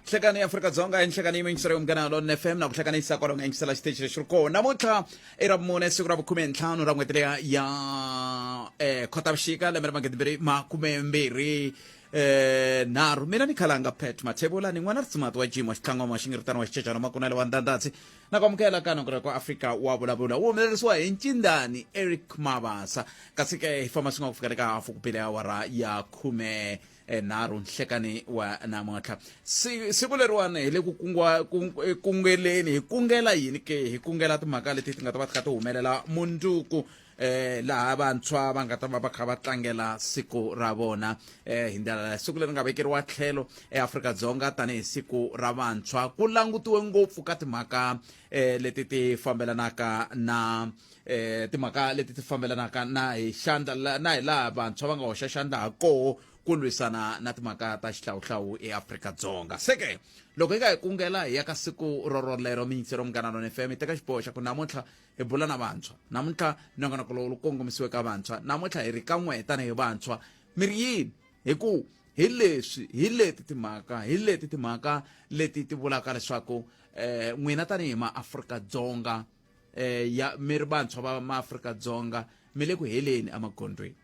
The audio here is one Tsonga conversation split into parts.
Nhlekani ya Afrika-Dzonga i nhlekani yi yingisela Munghana Lonene FM na ku hlekanisa kwalaho nga yingisela xitichi lexi ri kona namuntlha i ra vumune siku ra vukhume-ntlhanu ra n'hweti leya ya Khotavuxika lembe ra magidimbirhi makumembirhi nharhu. Mina ni khalanga Pat Mathebula ni n'wana ritsimati wa Jim wa xitlangwama wa xingiritana wa xicecana makunele wa ndandatsi na ku amukela ka nongonoko wa Afrika wa vulavula wu humelerisiwa hi Ncindani Eric Mabasa kasi ke hi famba swin'we ku fika le ka hafu ku bile awara ya khume nharhu nhlekani wa namuntlha. Siku leriwani hi le ku kungeleni hi kungela yini ke? Hi kungela timhaka leti ti nga ta va ti kha ti humelela mundzuku laha vantshwa va nga ta va va kha va tlangela siku ra vona hi ndlela siku leri nga vekeriwa tlhelo eAfrika-Dzonga tanihi siku ra vantshwa. Ku langutiwe ngopfu ka timhaka leti ti fambelanaka na timhaka leti ti fambelanaka na hi xandla na hi laha vantshwa va nga hoxa xandla ha koho ku lwisana na timhaka ta xihlawuhlawu eAfrika-Dzonga. Se ke loko hi nga hi kungela hi ya ka siku rorolero miyingiselo Munghana Lona FM yi teka xiboho xa ku namuntlha hi bula na vantshwa. Namuntlha nongonoko lowu kongomisiwe ka vantshwa. Namuntlha hi ri ka n'we tanihi vantshwa. Mi ri yini? Hi ku hi leswi hi leti timhaka hi leti timhaka leti ti vulaka leswaku n'wina tanihi maAfrika-Dzonga ya mi ri vantshwa va maAfrika-Dzonga mi le ku heleni emagondzweni.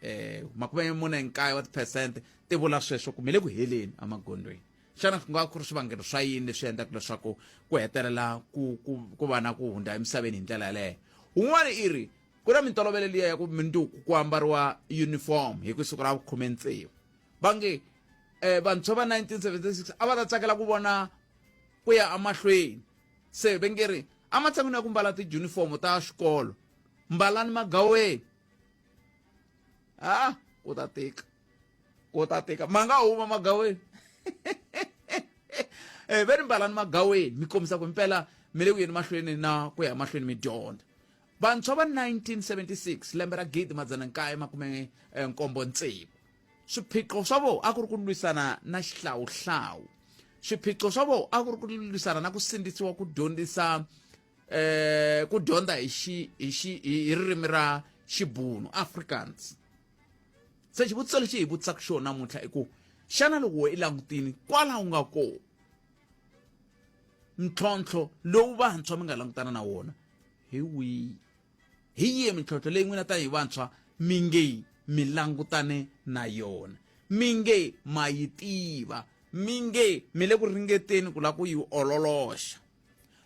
49 wa tiphesente ti vula sweswo ku mi le ku heleni emagondzweni. Xana ku nga ku ri swivangelo swa yini leswi endlaka leswaku ku hetelela ku va na ku hundza emisaveni hi ndlela yaleyo? Wun'wana i ri ku na mintolovelo liya ya ku minduku ku ambariwa uniform hi ku siku ra vukhume tsevu va nge vantshwa va 1976 a va ta tsakela ku vona ku ya emahlweni se va nge ri ematshan'wini ya ku mbala tijunifomo ta xikolo mbalani magaweni. A ku ta tika, ku ta tika, ma nga huma magaweni. Ve ri mbalani magaweni mi kombisa ku impela mi le ku yeni mahlweni na ku ya mahlweni mi dyondza. Vantshwa va 1976 lembe ra gidi madzana nkaye makume nkombo tsevu swiphiqo swa vona a ku ri ku lwisana na xihlawuhlawu. Swiphiqo swa vona a ku ri ku lwisana na ku sindzisiwa ku dyondzisa ku dyondza hi xi hi xi hi ririmi ra Xibunu, Afrikaans. Se xivutiso lexi hi vutisaka xona namuntlha i ku xana loko we i langutini kwala u nga kona ntlhontlho lowu vantshwa mi nga langutana na wona hi wihi? Hi yihi mintlhontlho leyi n'wina tanihi vantshwa mi nge mi langutane na yona, mi nge ma yi tiva, mi nge mi le ku ringeteni ku lava ku yi ololoxa?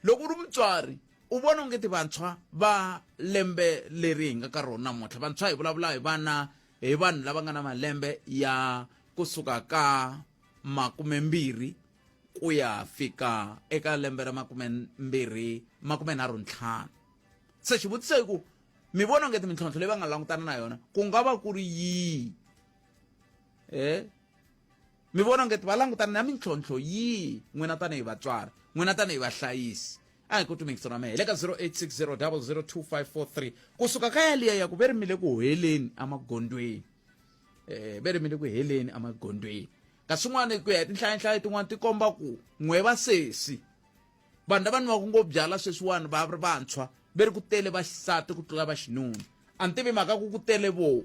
Loko u ri mutswari u vona onge ti vantshwa va lembe leri hi nga ka rona namuntlha, vantshwa hi vulavula hi vana hi vanhu lava nga na malembe ya kusuka ka makumembirhi ku ya fika eka lembe ra makumembirhi makumenharhu ntlhanu. Se xivutiso i ku mi vona onge mintlhontlho leyi va nga langutana na yona ku nga va ku ri yihi? Mi vona onge va langutana na mintlhontlho yihi n'wina tanihi vatswari, n'wina tanihi vahlayisi? A hi ku tumekisa na mehe le ka 0860002543 kusuka ka yaliya ya ku ve ri mi le ku heleni emagondzweni. Ve ri mi le ku heleni emagondzweni. Kasi swin'wana ku ya hi tinhlayanhlayo tin'wana ti komba ku n'we vasesi vanhu lava nwaka ngopfu byala sweswiwani va ri vantshwa ve ri ku tele vaxisati ku tlula vaxinuna. A ni tivi mhaka ku ku tele vo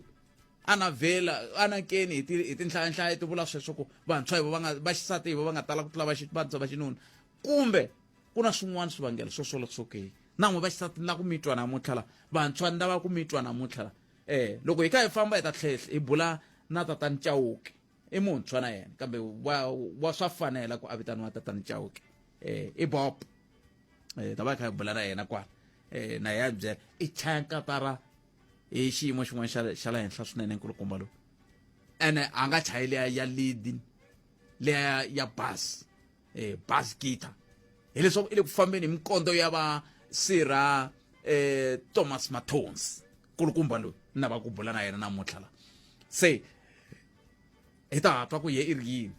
ana vhela ana keni hi ti hi tinhlayanhlaya ti vula sweswo ku vantshwa hi vo va nga vaxisati hi vo va nga tala ku tlula vantshwa va xinuna kumbe ku na swin'wana swivangelo swo swoleswo ke na n'we vaxisati ni la ku mi twa namuntlha la vantshwa ni lava ku mi twa namuntlha la loko hi kha hi famba hi ta tlhela hi bula na tatani Chauke i muntshwa na yena kambe wa swa fanela ku a vitaniwa tatani Chauke i Bob ta va hi kha hi bula na yena kwala na yena byela i chaya nkatara hi xiyimo xin'wana xa le henhla swinene nkulukumba lowu ene a nga chayi leya ya lead leya ya bass bass guitar hileswaku i le ku fambeni hi minkondo ya va sirha Thomas Mathonsi nkulukumba loyi ni lava ku bula na yena namuntlha la se hi ta twa ku ye i ri yini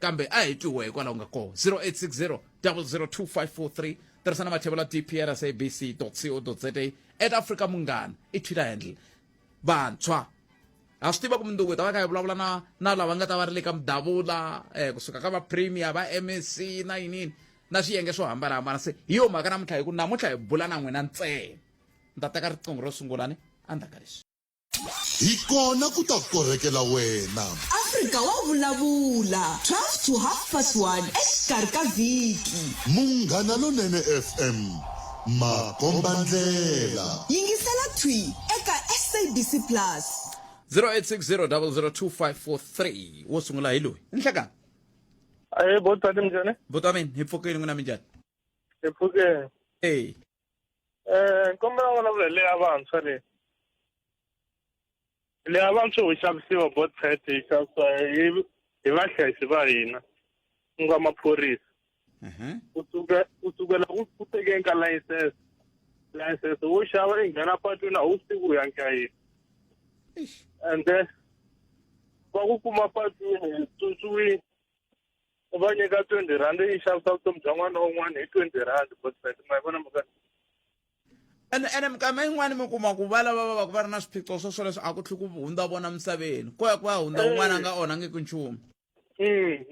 kambe a hi twiwe hikwalaho nga koho 0860 002543 tirhisa na mathevula dpr sabc co za at Africa Munghana i Twitter handle. Vantshwa ha swi tiva ku mundzuku hi ta va kha hi vulavula na na lava nga ta va ri le ka mudavula kusuka ka va premier va MEC na yiniyini na swiyenge swo hambanahambana se hi yo mhaka namuntlha hi ku namuntlha hi bula na n'wina ntsena ni ta teka riqingho ro sungula ni endzhaku ka leswi. Hi kona ku ta korhekela wena. Afrika wa vulavula 12 to half past 1 exikarhi ka vhiki. Munghana Lonene FM, makombandlela. Yingisela thwi eka SABC Plus. 0860002543 wo sungula hi loyi nhlekani. Ahe botani, minjhani? Buti wa mina, hi pfukile, n'wina minjhani? Hi pfukeni. Ey. Nkombela vulavula hi leya vantshwa leyi. Leya vantshwa ho xavisiwa botpet, hi xavisiwa hi vahlayisi va hina, ku nga maphorisa. Ku sukela ku tekeni ka layisense wo xava i nghena patwini, a wu swi tivi ku ya nkayini. And then va ku kuma patwini hi tswitswiwile, u va nyika R20, yi xavisa vutomi bya n'wana un'wana hi R20, botpet. Ma yi vona mhaka? Ene minkama yin'wani mi kuma ku va lava va va ku va ri na swiphiqo swo swoleswo, a ku tlhi ku hundza vona misaveni, ko ya ku ya hundza un'wana a nga onhangiki nchumu.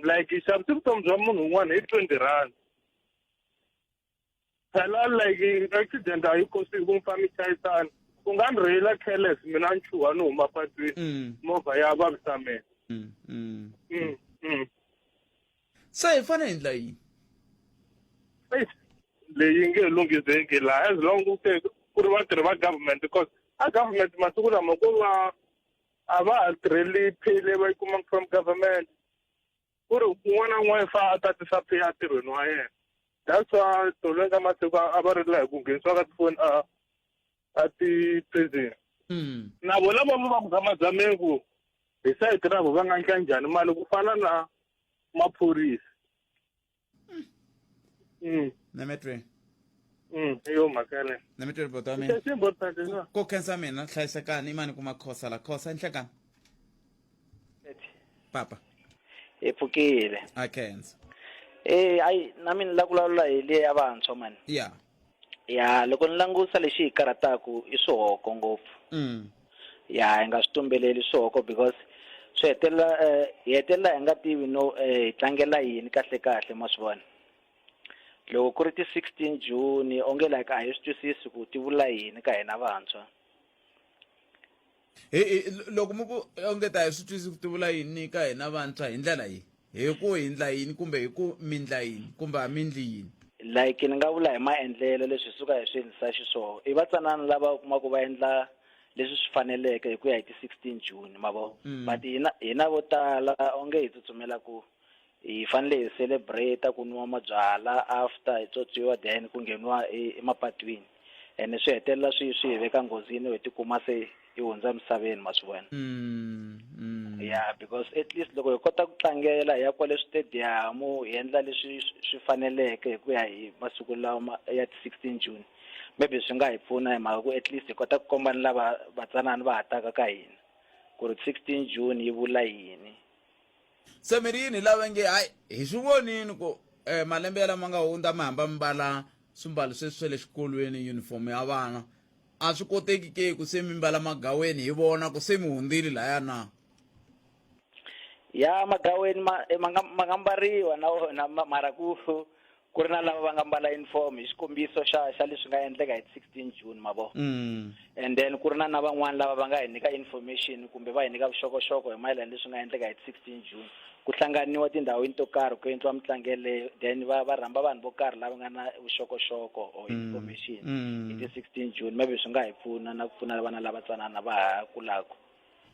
Like yi xavise vutomi bya munhu un'wana hi R20. Phela like accident a yi kosi ku mi famba mi chayisana. U nga ni rheyila careless, mina ni chuha ni huma patwini, movha ya vavisa mina. Se hi fanele hi endla yini? Eish, leyi nge lunghizeki laha as long ku se ku ri vatirhi va government, because a government masiku lama ko va a va ha tirheli pay leyi va yi kumaka from government, ku ri un'wana na un'wana fa a tatisa pay entirhweni wa yena. That's why tolweni ka masiku a va rila hi ku nghenisiwa ka tifoni a ti-prison. Na vona va ku zamazameni ku hi sayiti ra vo va nga endla njhani mali ku fana na maphorisa. Nemetweni. Hi yo mhaka yaleyo. Nemetweni, buti wa mina. Xexi botpet. Ko khensa mina, hlayisekani. Imani kuma khosa la khosa enhlekani papa. Hi pfukile. A khensa. Eh, ayi, na mina la ku vulavula hi leyi ya vantshwa mani. Ya, loko ni langusa lexi hi karhataku i swihoko ngopfu. Ya, hi nga swi tumbeleli swihoko, because swi hetelela hi hetelela hi nga tivi no hi tlangela yini kahle kahle, ma swi vona. Loko ku ri ti 16 June, onge like a hi swi twisisi ku ti vula yini ka hina vantshwa. Hi loko mi ku onge ta hi swi twisisi ku ti vula yini ka hina vantshwa, hi ndlela yi hi ku hi ndla yini, kumbe hi ku mi ndla yini, kumbe a mi ndli yini? Like ni nga vula hi maendlelo leswi hi suka hi swi endlisa xiswona. I vatsanana lava u kumaka va endla leswi swi faneleke hi ku ya hi ti 16 June, ma vo. But hina vo tala onge hi tsutsumela ku hi fanele hi celebrate ku nwa mabyala after hi tswotswiwa, then ku ngheniwa emapatwini, ene swi hetelela swi hi veka nghozini, hi tikuma se hi hundza emisaveni, ma swi vona. Yeah, because at least loko hi kota ku tlangela, hi ya kwale switediyamu, hi endla leswi swi faneleke hi ku ya hi masiku lawa ya ti 16 June, maybe swi nga hi pfuna hi mhaka ku at least hi kota ku komba ni lava vatsanani va ha taka ka hina ku ri 16 June yi vula yini. Se mi ri yini lava nge hayi, hi swi vonini ku malembe ya lama nga hundza mi hamba mi mbala swimbalo sweswi swa le xikolweni, uniform ya vana, a swi koteki ke ku se mi mbala magaweni hi vona ku se mi hundzile laya na? Ya, magaweni ma nga mbariwa na wona, mara ku ri na lava va nga mbala uniform hi xikombiso xa leswi nga endleka hi 16 June, ma vo. And then ku ri na van'wani lava va nga hi nyika information kumbe va hi nyika vuxokoxoko hi mayelana leswi nga endleka hi 16 June, ku hlanganiwa tindhawini to karhi, ku endliwa mitlangu yeleyo, then va rhamba vanhu vo karhi lava nga na vuxokoxoko or information hi ti 16 June. Maybe swi nga hi pfuna na ku pfuna vana lava tsanana va ha kulaka.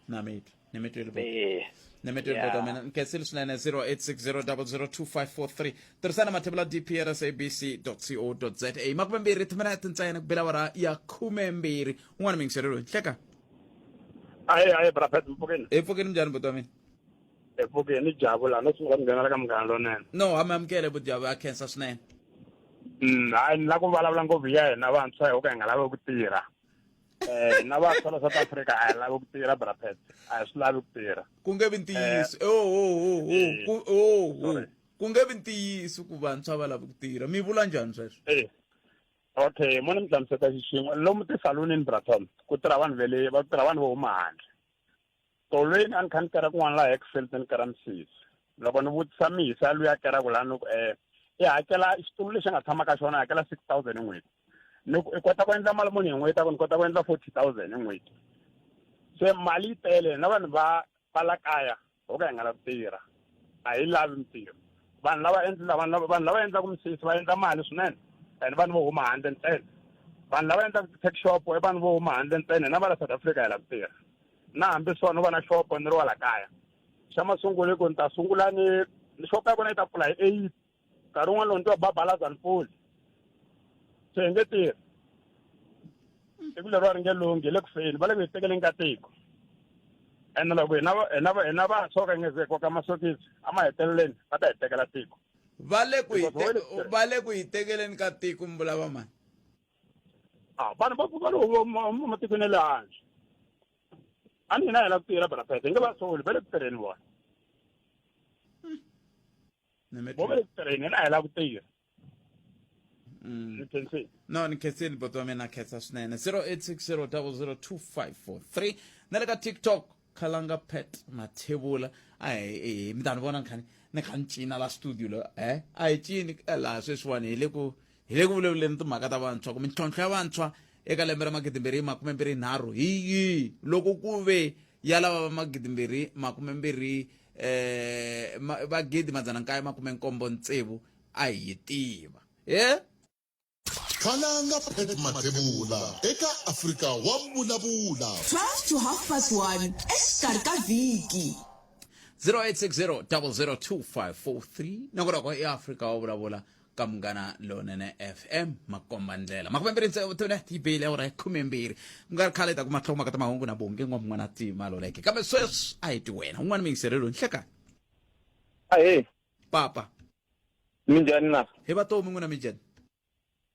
Na mitwa, ni mi twile. Eh. Ni mi twile, buti mina, ni khensile swinene. 0860002543, tirhisana mathebula dp sabc co za. 20 timinete ntsena ku bela awara ya 12. Un'wana miyingiseri loyi, hleka. Ayi, ayi, brapet, mpfukeni. Hi pfukeni, minjhani, buti wa mina? Hi pfukeni, Jabu laha, no sungula ku nghenela ka Munghana Lonene. No, ha mi amukele, bujabu, a khensa swinene. Hayi, ni lava ku vulavula ngopfu hi ya hina vantshwa, hi ku ka hi nga lavi ku tirha. Na vantshwa la South Africa a hi lavi ku tirha, brapet, a hi swi lavi ku tirha. Ku nge vi ntiyiso. Oh, oh, oh, oh. Ku, oh, oh. Sorry. Ku nge vi ntiyiso ku vantshwa va lavi ku tirha, mi vula njhani sweswo? Okay, mo ni mi hlamuseta xixin'we. Lomu tisalunini, bratom, ku tirha vanhu ve le, va tirha vanhu vo huma handle. Tolweni a ni kha ni kera kun'wana laha Hexfield, ni kera misisi. Loko ni vutisa mihisa luya keraku laha, ni ku i hakela xitulu lexi nga tshama ka xona, hakela 6000 hi n'hweti. Ni ku i kota ku endla mali muni hi n'hweti? A ku ni kota ku endla 40,000 hi n'hweti. Se mali yi tele na vanhu va la kaya. Ho ka hi nga lavi ku tirha. A hi lavi mintirho. Vanhu lava endla vanhu lava vanhu lava endlaka misisi va endla mali swinene and vanhu vo huma handle ntsena. Vanhu lava endlaka ti-tuck shop i vanhu vo huma handle ntsena hina va la South Africa hi lava ku tirha. Na hambi swona no va na xopo ni ri wa la kaya. Xa masungulo i ku ni ta sungula ni xopo ya kona yi ta pfula hi 8 nkarhi wun'wana loko ni twa babalaza ni pfuli se hi nge tirhi siku leriwa ri nge lunghi hi le ku feni va le ku hi tekeleni ka tiko ene loko hina hina hina vantshwa ka nge ze koka masokisi emaheteleleni va ta hi tekela tiko. Va le ku hi va le ku hi tekeleni ka tiko mi vula va mani? A vanhu va va lo matikweni ya le handle a ni hina hi lava ku tirha brapete hi nge va soli va le ku tirheni vona. Vo va le ku tirheni hina hi lava ku tirha. Ni khensile. No, ni khensile buti wa mina, khensa swinene. 0860002543 na le ka TikTok Khalanga Pet Mathebula. A hi mi ta ni vona ni kha ni kha ni cina la studio lo a hi cini laha sweswiwani hi le ku hi le ku vulavuleni timhaka ta vantshwa ku mintlhontlho ya vantshwa eka lembe ra 2023 hi yihi loko ku ve ya lava va 2020 va 1976 a hi yi tiva he. Khalanga Pat Mathebula eka Afrika wa Vulavula. 12 to half past 1 exikarhi ka vhiki. 0860 002543 nongonoko i Afrika wa Vulavula ka Munghana Lonene FM makomba ndlela 26 tona yi bile awara ya 12 ku nga ri khale ta kuma tlhomaka ta mahungu na bonge n'wa tima loleke kambe sweswi a hi ti wena un'wana miyingiserelo nhlekani. Ahee. Papa. Minjhani na? Hi vatomi n'wina minjhani?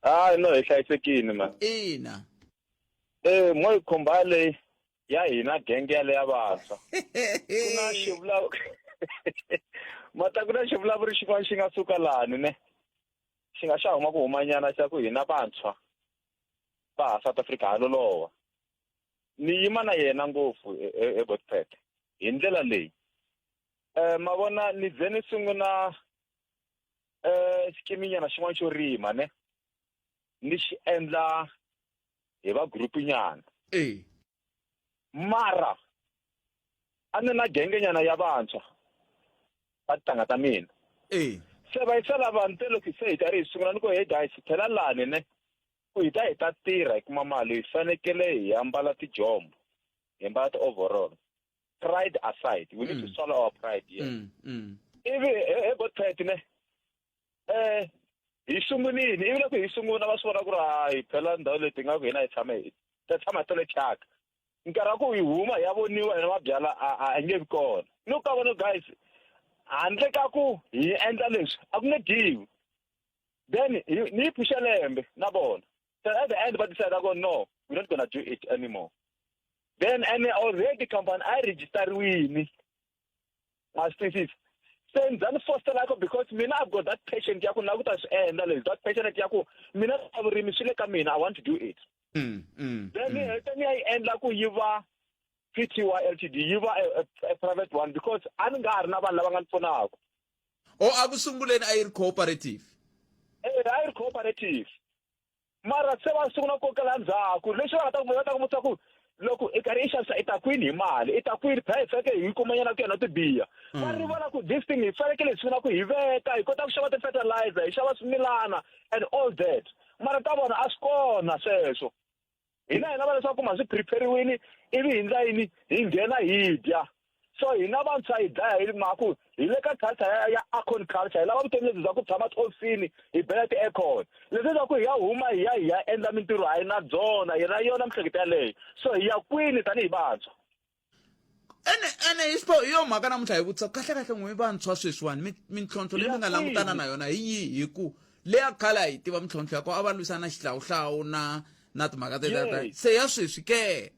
Hayi no hi hlayisekile man. Ina. Eh mo yi khumba leyi ya hina genge ya leya vantshwa. Ku na xivulavuri mata ku na xivulavuri xin'wana xi nga suka lani ne xi nga xa huma ku humanyana xa ku hina vantshwa va ha South Africa ha loloha. Ni yima na yena ngopfu e Godfred hi ndlela leyi. Eh ma vona ni ze ni sungula eh xikiminyana xin'wana xo rima ne ni xi endla hi va group nyana. Eh. Mara a ni na genge nyana ya vantshwa va tintangha ta mina. Eh. Se va yisa lava ni te loko se hi karhi hi sungula ni ku hey guys phela lani ne ku hi ta hi ta tirha hi kuma mali hi fanekele hi ambala tijombo hi ambala ti-overall. Pride aside, we need to swallow our pride here. Ivi he Godfred ne hi sungulini ivi loko hi sungula va swi vona ku ri hayi phela ndhawu leyi ti nga ku hina hi tshame hi ta tshama tele thyaka nkarhi wa ku hi huma hi ya voniwa hina mabyala a nge vi kona ni ka vona guys handle ka ku hi endla leswi a ku nge dyiwi then ni yi phuxa lembe na vona so at the end va decide ku no we're not gonna do it anymore. Then and already company a yi register-iwini ma swi twisisa se ni za ni fostela ku because mina I've got that passion ya ku ni lava ku ta swi endla leswi that passionate ya ku mina swa vurimi swi le ka mina I want to do it. Then ni heta ni ya yi endla ku yi va PTY Ltd yi va a private one because a ni nga ha ri na vanhu lava nga ni pfunaka. O a ku sunguleni a yi ri cooperative? Eh, a yi ri cooperative. Mara se va sungula ku kokela ndzhaku leswi va nga ta ku va ta ku vutisa ku loko i karhi i xavisa i ta kwini hi mali i ta kwini phela hi fanekele hi kumanyana ku yena tibiya va rivala ku this thing hi fanekele hi sungula ku hi veka hi kota ku xava ti-fertilizer hi xava swimilana and all that mara ka vona a swi kona sweswo hina hi lava leswaku ma swi prepare-iwini ivi hi ndla yini hi nghena hi dya so hina vantshwa hi dlaya hi mhaka ku hi le ka culture ya aircon culture hi lava vutomi lebyi bya ku tshama tihofisini hi bela ti-aircon leswi swa ku hi ya huma hi ya hi ya endla mintirho a hi na byona hi na yona mihleketo yaleyo so hi ya kwini tanihi vantshwa. Ene ene hi xiboho hi yo mhaka namuntlha hi vutisa kahle kahle n'wi vantshwa sweswiwani mintlhontlho leyi mi nga langutana na yona hi yihi hi ku leya khale a hi tiva mintlhontlho ya kona a va lwisana na xihlawuhlawu na na timhaka teta se ya sweswi ke.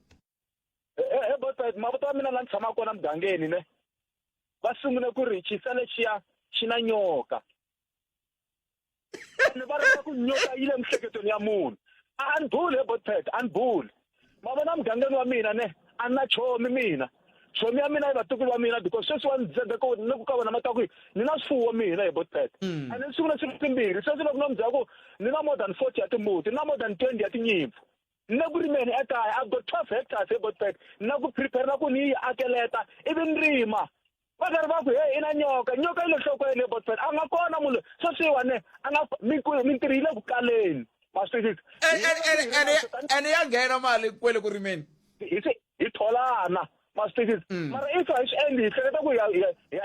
He Godfred mavito ya mina la ni tshamaka kona mugangeni ne va sungule ku ri xisa lexiya xi na nyoka ene va ri ku nyoka yi le miehleketweni ya munhu a ni buli he Godfred a ni buli ma vona mugangeni wa mina ne a ni na chomi mina chomi ya mina yi vatukulu va mina because sweswi wa ni dzega ku ni ku ka vona ma ta ku ni na swifuwo mina he Godfred ene ni sungule swilo swimbirhi sweswi loko no mi byela ku ni na more than 40 ya timbuti ni na more than 20 ya tinyimpfu ni le ku rimeni ekaya I've got 12 hectares he Godfred ni na ku prepare na ku ni yi akeleta ivi ni rima. Va karhi va ku hey i na nyoka nyoka yi le nhlokweni botfet a nga kona munhu sweswiwa ne a nga mintirho yi le ku kaleni ma swi twisisa ene ya nghena mali kwele ku rimeni hi se hi tholana ma swi twisisa mm. mara if a hi swi endli hi hleketa ku hi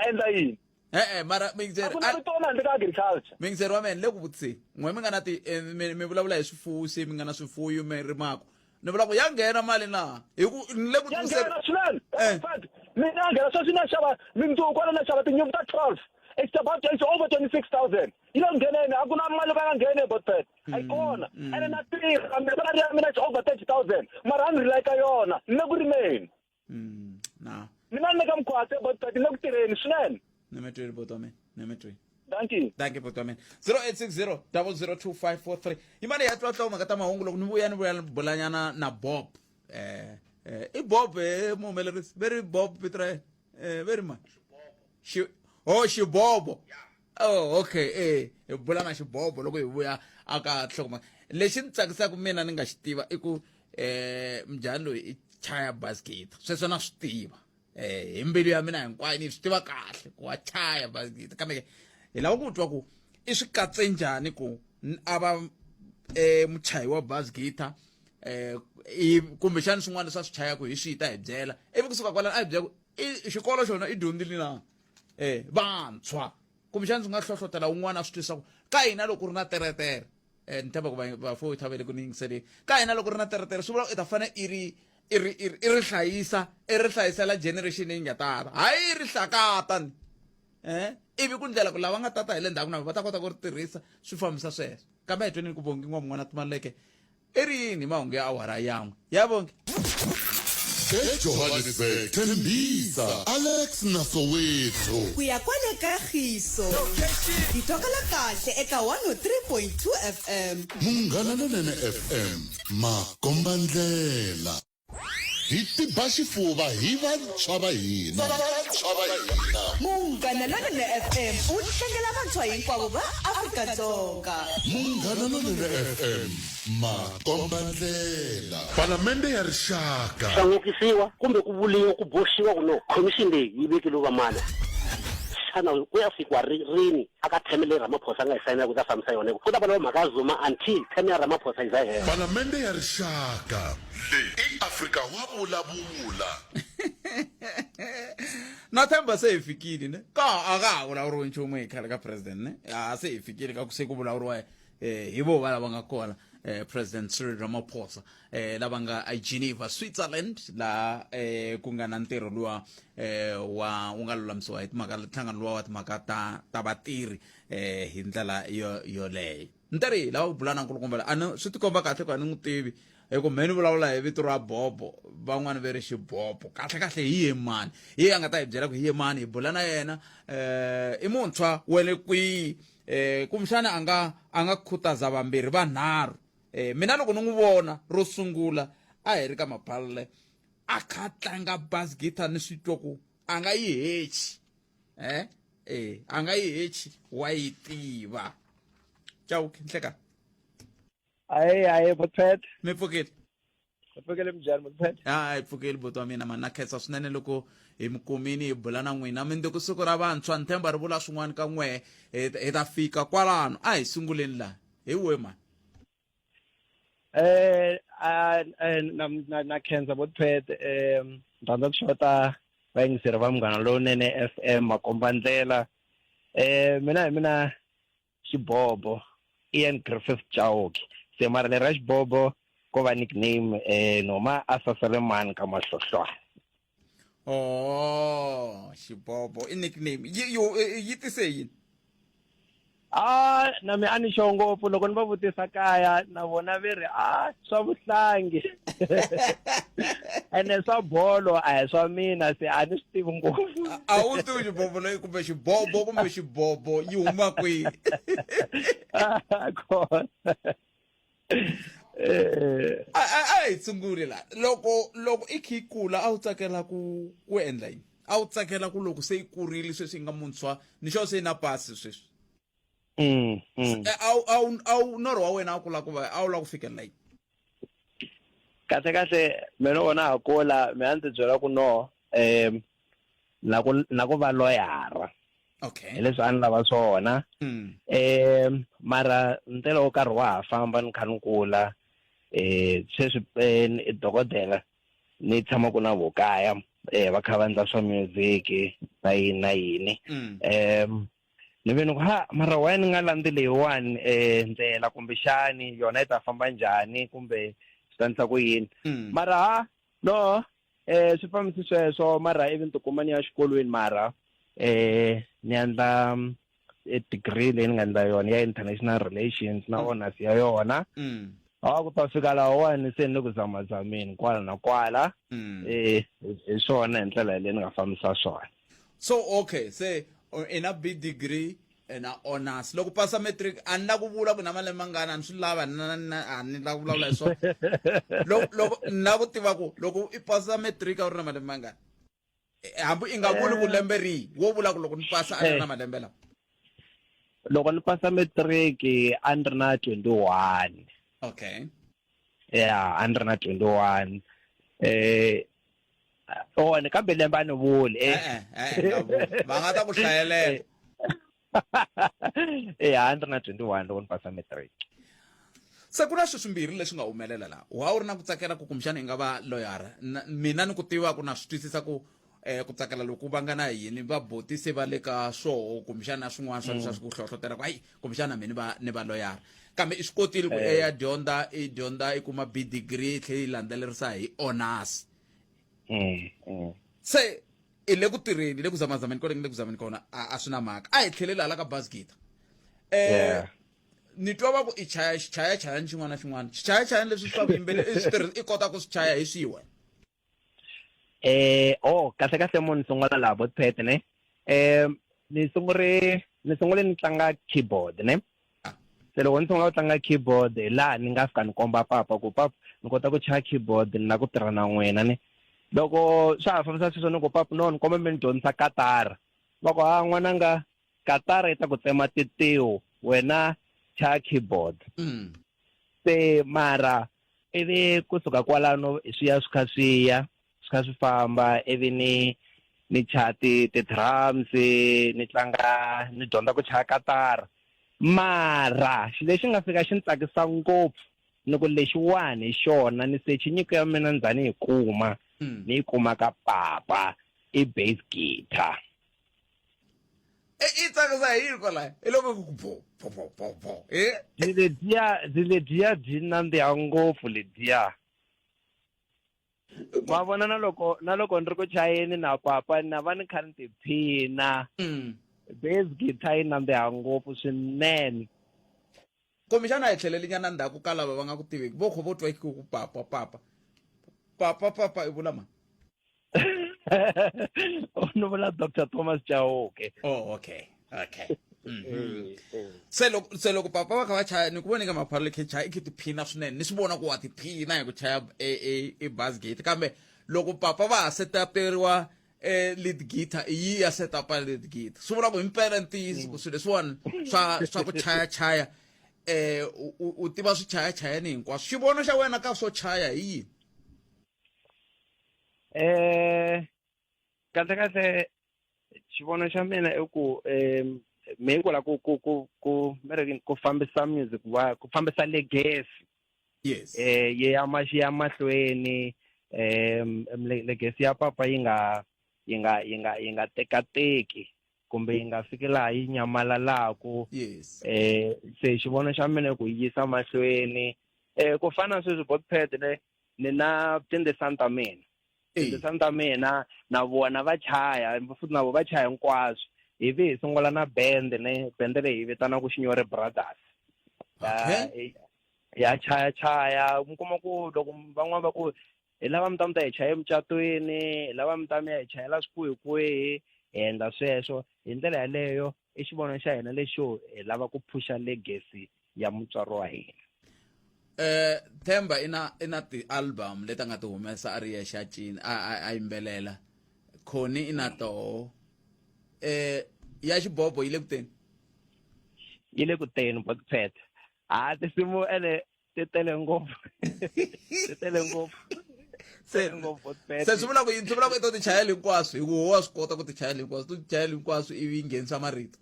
endla yini e-e mara mingiseri a ku na vutomi handle ka agriculture mingiseri wa mina ni le ku vutiseni n'we mi nga na ti eh, mi vulavula hi swifuwo se mi nga na swifuwo mi rimaka ni vula ku ya nghena mali na hi ku ni le ku ya nghena swinene eh. in fact mina ya nghena sweswi na xava mindzuku kwala na xava tinyimpfu ta 12 it's about it's over 26000 yi le ngheneni a ku na mali ka nga ngheni botpet a yi mm, kona mm. ene na tirha mina salary ya mina it's over 30000 mara a ni rely ka yona ni le ku rimeni mm, na mina ni le ka mkhwatsi botpet ni le ku tirheni swinene ni mi twile bot wa mina ni mi twile thank you thank you bhuti wa mina 0860 002543 yimani ya twa twa mhaka ta mahungu loko ni vuya ni vuya ni bulanyana na bob eh eh i bob eh muhumelerisi ve ri bob vito ra yena eh ve ri mani xi oh xibobo oh okay eh hi bula na xibobo loko hi vuya aka nhlokomhaka lexi ni tsakisaka mina ni nga xi tiva i ku eh mujhani loyi i chaya basket sweswo na swi tiva eh hi mbilu ya mina hinkwayo ni swi tiva kahle ku wa chaya basket kambe hi lava ku twa ku i swi katse njhani ku a va eh muchayi wa bass guitar eh i kumbexani swin'wana leswi a swi chayaka hi swi ta hi byela ivi kusuka kwalano a hi byela ku i xikolo xona i dyondzile na eh vantshwa kumbexani swi nga hlohlotela un'wana a swi twisisa ku ka hina loko ku ri na teretere eh ni tshemba ku vafuwi thavele ku ni yingiseleni ka hina loko ri na teretere swi vula ku i ta fanele i ri i ri i ri i ri hlayisa i ri hlayisela generation leyi nga tata hayi i ri hlakata ni eh ivi ku ndlela ku lava nga tata hi le ndzhaku na va ta kota ku ri tirhisa swi fambisa sweswo kambe hi tweni ku bongi n'wa mun'wana timaleke i ri yini hi mahungu ya awara yan'we ya bongi ejohannesburg tembisa alex na soweto ku ya kwale ka khiso yi twakala kahle eka 103.2 fm munghana lonene fm makombandlela hi tiba xifuva hi vantshwa va hina vantshwa va hina munghana lonene fm u tlangela vantshwa hinkwavo va afrika-dzonga munghana lonene fm makombandlela palamende ya rixaka hlangukisiwa kumbe ku vuriwa ku boxiwa ku no khomixini leyi yi vekeliwe vamana xana ku ya fikiwa rini aka theme leyi Ramaphosa a nga yi sayinela ku ta fambisa yona ku ta va mhaka ya Zuma until theme ya Ramaphosa yi za yi hela. Palamende ya Rixaka. Leyi i Afrika wa vulavula. Na themba se hi fikile ne ka a ka ha vulavuriwi nchumu hi khale ka president ne a se hi fikile ka ku se ku vulavuriwa eh, hi vo va lava nga kona eh, president Cyril Ramaphosa eh, lava nga eGeneva Switzerland laha eh, ku nga na ntirho luwa eh, wa wu nga lulamisiwa hi timhaka nhlangano luwa wa timhaka ta ta vatirhi eh, hi ndlela yo yoleyo ntirhi lava ku bula na nkulukumba a ni swi tikomba kahle ku a ni n'wi tivi hi ku mhe ni vulavula hi vito ra bobo van'wani ve ri xibobo kahle kahle hi ye mani hi ye a nga ta hi byela ku hi ye mani hi bula na yena eh i muntshwa wa le kwihi eh kumbexana a nga a nga khutaza vambirhi vanharhu eh mina loko ni n'wi vona ro sungula a hi ri ka maballe a kha tlanga bass guitar ni swi twa ku a nga yi hechi eh eh a nga yi hechi wa yi tiva chauke nhleka ayi ayi botpet mi pfukile hi pfukile minjhani botpet a hi pfukile buti wa mina mani na khensa swinene loko hi mi kumini hi bula na n'wina mindzuku siku ra vantshwa ni themba ri vula swin'wana ka n'wehe hi ta fika kwalano a hi sunguleni laha hi we mani eh a na na na khensa botpet eh rhandza ku xota vayingiseri va munghana lowunene FM makombandlela eh mina hi mina Xibobo, Ian Griffith Chauke. Se mara lera Xibobo ko va nickname eh noma a sasele mani ka mahlohlwana. Oh, Xibobo i nickname. Yi yo yi tise yini? Ah, na mi a ni sure ngopfu loko ni va vutisa kaya na vona ve ri ah swa vuhlangi ene swa bolo a hi swa mina se a ni swi tivi ngopfu a wu tivi xibobo leyi kumbe xibobo kumbe xibobo yi huma kwihi kona eh. a a hi sunguli la loko loko i kha yi kula a wu tsakela ku ku endla yini a wu tsakela ku loko se yi kurile sweswi yi nga muntshwa ni xo se yi na pasi sweswi mm, mm. Eh, a wu a wu a wu norho wa wena a ku lava ku va a wu lava ku fikelela yini kahle kahle mina vona ha kula mi a ndzi byela ku no um na ku na ku va loyara okay hi leswi a ni lava swona mm. um mara ntela wo karhi wa ha famba ni kha ni kula um sweswi eh, dokodela ni tshamaka na vo kaya um va kha va endla swa music na yini na yini um ni ve ni ku ha mara why ni nga landzi leyiwani um ndlela kumbexani yona yi ta famba njhani kumbe swi ta ndlisa ku yini mm. mara ha no eh swi fambisi sweswo mara ivi ni tikuma ni ya xikolweni mara eh ni endla e degree leyi ni nga endla yona ya international relations na mm. honors ya yona mm. a ku ta fika lahawani se ni le ku zamazameni kwala na kwala mm. eh hi swona hi ndlela leyi ni nga fambisa swona so okay se i na b degree na honors loko pasa matric a ni la ku vula ku na malembe mangani a ni swi lava a ni la ku vulavula hi swona loko loko ni la ku tiva ku loko i pasa matric a wu ri na malembe mangani eh, hambi i nga vuli ku eh. lembe rihi wo vula ku loko ni pasa a ni ri na eh. malembe lawa loko ni pasa matric a ni ri na 21 okay ya a ni ri na 21 eh oh ni kambe lembe a ni vuli eh eh va nga ta ku hlayelela eh a ni ri na 21 loko ni pasa matric se ku na swilo swimbirhi leswi nga humelela laha wa wu ri na ku tsakela ku kumbexana i nga va loyara mina ni ku tiva ku na swi twisisa ku eh ku tsakela loku vanga na yini va boti se va le ka swoho kumbexana swin'wana swa leswi swi ku hlohlotela ku hayi kumbexana mina va ni va loyara kambe i swi kotile ku eya dyondza i dyondza i kuma b degree i tlhela yi landzelerisa hi honors mm, mm. se i le ku tirheni le ku zamazameni kwale le ku zameni kona a swi na mhaka a hi tlheleli hala ka bas guitar eh yeah. ni twa va ku i chaya xichayachayani xin'wana na xin'wana xichayachayani leswi swa vuyimbeleri i swi tirhisa i kota ku swi chaya hi swihi wena eh oh kahle kahle mo ni sungula laha vo Pete ne eh ni sungure ni sungule ni tlanga keyboard ne se loko ni sungula ku tlanga keyboard hi laha ni nga fika ni komba papa ku papa ni kota ku chaya keyboard ni la ku tirha na n'wina ne loko swa ha fambisa sweswo ni ku papa no ni komba mi ni dyondzisa katara va ku ha n'wananga katara yi ta ku tsema titiwo wena chaya keyboard mm. se mara ivi kusuka kwalano swi ya swi kha swi ya swi kha swi famba ivi ni ni chaya ti ti-drums ni tlanga ni dyondza ku chaya katara mara xilo lexi nga fika xi ni tsakisa ngopfu ni ku lexiwani hi xona ni sechi nyiko ya mina ndzha ni yi kuma mm. ni yi kuma ka papa i bass guitar e i tsakisa hi yini kwalayo i loko ku bo bo bo bo bo e byi ledyiya byi ledyiya byi nandziha ngopfu ledyiya ma vona na loko na loko ni ri ku chayeni na papa na va ni kha ni tiphina mm. bass guitar yi nandziha ngopfu swinene kumbexana hi tlhelelinyana ndzhaku ka lava va nga ku tiveki vo kho vo twa ku papa papa papa papa i vula mani ni vula dr thomas chauke oh okay okay mm -hmm. se loko se loko papa va kha va chaya ni ku voni ka maphalo khe chaya i khe tiphina swinene ni swi vona ku wa tiphina hi ku chaya e e e bass gate kambe loko papa va ha setaperiwa eh lead guitar i yi ya setup lead guitar swi vula ku himpela ntiyiso ku swilo leswiwani swa swa ku chaya chaya eh u tiva swi chaya chayani hinkwaswo xivono xa wena ka swo chaya hi yini eh kahle kahle xivono xa mina i ku um me ku la ku ku ku ku mere ku fambisa music wa ku fambisa legacy yes eh yi ya ma ya mahlweni um legacy ya papa yi nga yi nga yi nga yi nga tekateki kumbe yi nga fiki laha yi nyamalalaku yes eh se xivono xa mina ku yisa mahlweni eh ku fana sweswi botpad ne ni na tindzisana ta mina tindzisana ta mina na vona va chaya futhi na vona va chaya hinkwaswo hi vi hi sungula na band ne band leyi hi vitanaka Xinyori Brothers okay. ya chaya chaya mi kuma ku loko van'wana va ku hi lava mi ta mi ta hi chaya emucatweni hi lava mi ta mi ya hi chayela swi kwihi hi endla sweswo hi ndlela yaleyo i xivono xa hina lexo hi lava ku phusha legacy ya mutswari wa hina eh Themba ina ina ti album leti nga ti humesa a ri yexe a cina a a yimbelela Khoni ina toho eh ya xibobo yi le ku teni yi le ku teni botpet ha tinsimu ene ti tele ngopfu ti tele ngopfu Se se swi vula ku yini? Swi vula ku i to ti chayela hinkwaswo hi ku wa swi kota ku ti chayela hinkwaswo, to ti chayela hinkwaswo ivi yi nghenisa marito.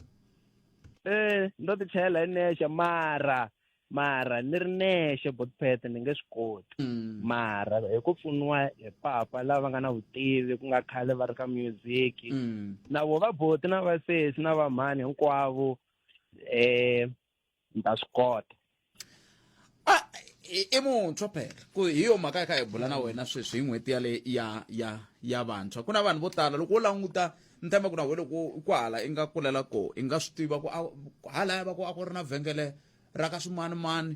Eh, ndo ti chayela hi nexe mara mara ni ri nexe botpet ni nge swi koti. Mara hi ku pfuniwa hi papa lava nga na vutivi ku nga khale va ri ka music. Na vo va boti na vasesi na vamhani hinkwavo eh ni ta swi kota. Ah, i muntshwa phela ku hi yo mhaka ya kha hi bula na wena sweswi hi n'hweti yale ya ya ya vantshwa ku na vanhu vo tala loko wo languta ni tshemba ku na we loko kwahala i nga kulela ko i nga swi tiva ku halaya va ku a ku ri na vhengele ra ka swimanimani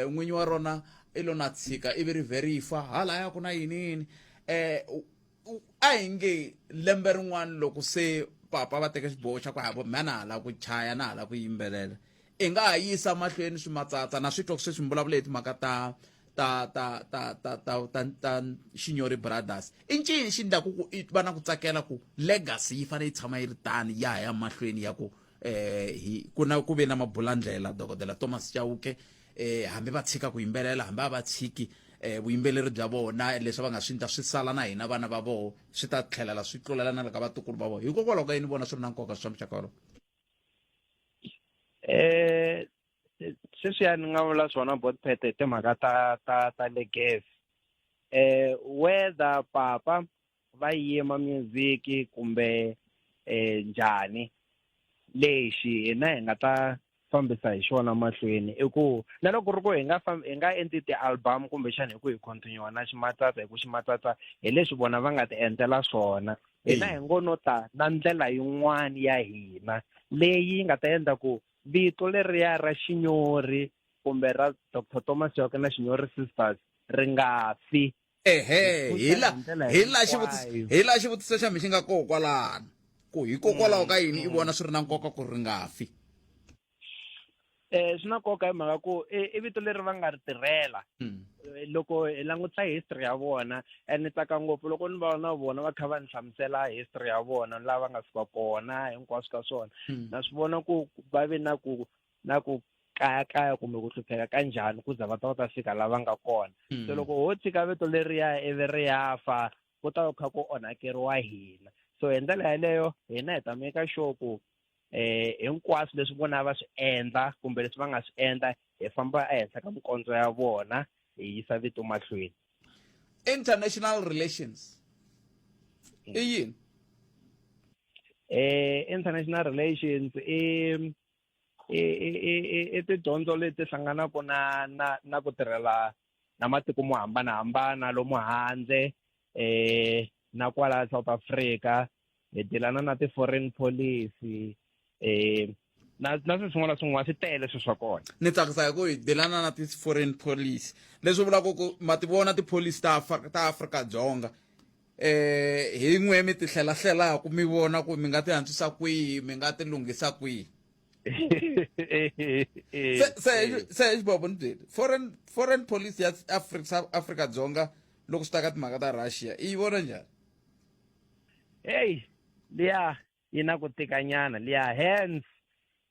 um n'winyi wa rona i lo na tshika ivi ri verifa halaya ku na yini yini um a hi nge lembe rin'wana loko se papa va teke xiboho xa ku hava mha na ha lava ku chaya na ha lava ku yimbelela i nga ha yisa mahlweni swimatsatsa na swi twa sweswi mi vulavula hi timhaka ta ta ta ta ta ta ta ta Shinyori Brothers i ncini xi endlaku ku i va na ku tsakela ku legacy yi fanele yi tshama yi ri tani ya ha ya mahlweni ya ku eh hi ku na ku ve na mabulandlela dokodela Thomas Chauke eh hambi va tshika ku yimbelela hambi a va tshiki eh vuyimbeleri bya vona leswi va nga swi endla swi sala na hina vana va vona swi ta tlhelela swi tlulela na le ka vatukulu va vona hikokwalaho ka yini vona swi ri na nkoka swa muxaka wolowo eh sweswiya ni nga vula swona botpet hi timhaka ta ta ta legacy eh whether papa va yima music kumbe eh njhani lexi hina hi nga ta fambisa hi xona mahlweni i ku na loko ri ku hi nga hi nga endli ti-album kumbexana hi ku hi continue na ximatsatsa hi ku ximatsatsa hi leswi vona va nga ti endlela swona hina hi ngo no ta na ndlela yin'wana ya hina leyi nga ta endla ku vito leriya ra Xinyori kumbe ra Dr Thomas Chauke na Xinyori Sisters ri nga fi. Ehe, hi la hi la xivutiso hi la xivutiso xa mi xi nga koho kwalano ku hikokwalaho ka yini i vona swi ri na nkoka ku ri nga fi. Eh swi na nkoka hi mhaka ku i vito leri va nga ri tirhela loko hi langutisa history ya vona and ni tsaka ngopfu loko ni va na vona va kha va ni hlamusela history ya vona laha va nga suka kona hinkwaswo ka swona na swi vona ku va ve na ku na ku kayakaya kumbe ku hlupheka ka njhani ku za va ta va ta fika laha va nga kona se loko ho tshika vito leriya ivi ri ya fa ku ta va kha ku onhakeriwa hina so hi ndlela yaleyo hina hi ta make sure ku eh hinkwaswo leswi vona va swi endla kumbe leswi va nga swi endla hi famba ehenhla ka mikondzo ya vona hi yisa vito mahlweni. International relations i yini? Eh international relations i i i i tidyondzo leti hlanganaka na na na ku tirhela na matiko mo hambanahambana lomu handle eh na kwala South Africa hi dilana na ti-foreign policy eh na na swilo swin'wana na swin'wana swi tele swilo swa kona ni tsakisa hi ku hi dilana na ti-foreign policy leswi vulaka ku ma ti vona tipholisi ta ta Afrika-Dzonga eh hi n'we mi ti hlelahlelaku mi vona ku mi nga ti antswisa kwihi mi nga ti lunghisa kwihi se se se xibobo ni byeli foreign foreign policy ya Afrika Afrika-Dzonga loko swi ta ka timhaka ta Russia i yi vona njhani hey liya yi na ku tikanyana liya hence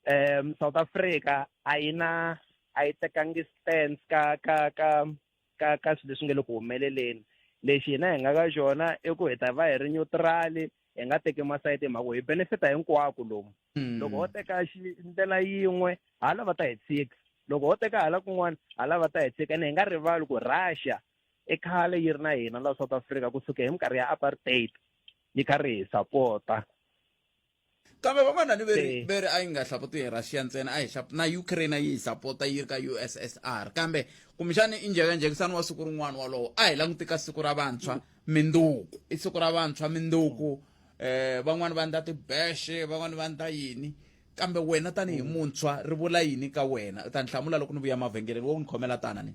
um South Africa a yi na a yi tekangi stance ka ka ka ka ka swilo leswi nga le ku humeleleni lexi hina hi nga ka xona i ku hi ta va hi ri neutral hi nga teki masayiti hi mhaka ku hi benefita hinkwako lomu loko ho teka ndlela yin'we hala va ta hi tshika loko ho teka hala kun'wana hala va ta hi tshika ene hi nga rivali ku Russia i khale yi ri na hina la South Africa kusuka hi minkarhi ya apartheid yi kha ri hi sapota kambe van'wana ni veri veri a yi nga sapoti hi Russia ntsena a yi na Ukraine a yi hi sapota yi ri ka USSR kambe kumbexani i njhekanjhekisano wa siku rin'wana walowo a hi languti ka siku ra vantshwa minduku i siku ra vantshwa minduku eh van'wana va endla tibexe van'wana va endla yini kambe wena tanihi muntshwa ri vula yini ka wena u ta ni hlamula loko ni vuya mavhengeleni wo ni khomela tana ni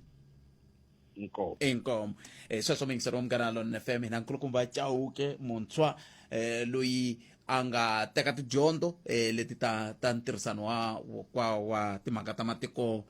inkomo inkomo eh sweswo muyingiseri wa Munghana Lonene FM hina nkulukumba Chauke muntshwa eh loyi a nga teka tidyondzo eh leti ta ta ntirhisano wa wa wa timhaka ta matiko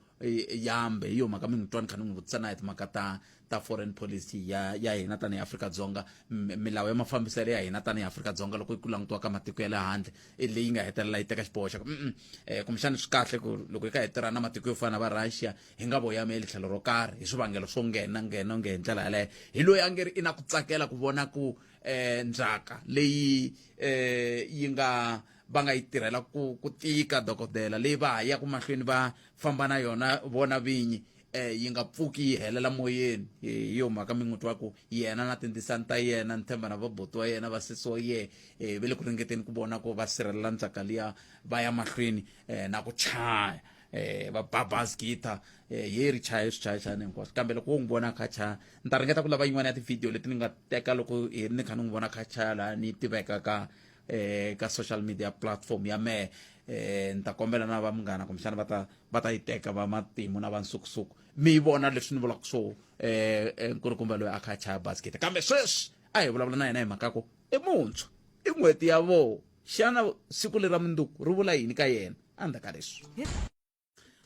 yambe hi yo mhaka mi n'wi twa ni kha ni n'wi vutisa na hi timhaka ta ta foreign policy ya ya hina tanihi Afrika-Dzonga milawu ya mafambiselo ya hina tanihi Afrika-Dzonga loko ku langutiwa ka matiko ya le handle i leyi nga hetelela yi teka xiboho xa ku mm eh, kumbexana swi kahle ku loko hi ka hi tirha na matiko yo fana na va Russia hi nga voyameli tlhelo ro karhi hi swivangelo swo nghena nghena nge hi ndlela yaleyo hi loyi a nge ri i na ku tsakela ku vona ku eh, ndzhaka leyi eh, yi nga va nga yi tirhela ku ku tika dokodela leyi va ha yaka mahlweni va famba na yona vona vinyi eh yi nga pfuki yi helela moyeni hi yo mhaka mi n'wi twa ku yena na tindzisani ta yena ni tshemba na vabuti wa yena vasesi wa yena eh va le ku ringeteni ku vona ku va sirhelela ndzhaka liya va ya mahlweni eh na ku chaya eh va ba bass guitar eh ye ri chaya swichayachayana hinkwaswo kambe loko wo n'wi vona kha chaya ni ta ringeta ku lava yin'wana ya tivhidiyo leti ni nga teka loko hi ni kha ni n'wi vona kha chaya laha ni tiveka ka eh ka social media platform ya mehe eh ni ta kombela na va munghana kumbexana va ta va ta yi teka va matimu na va nsukusuku mi yi vona leswi ni vulaka swo eh, eh nkulukumba loyi a kha a chaya basket kambe sweswi a hi vulavula na yena hi mhaka ku i muntshwa i n'hweti ya voho xana siku leri ra munduku ri vula yini ka yena endzhaku ka leswi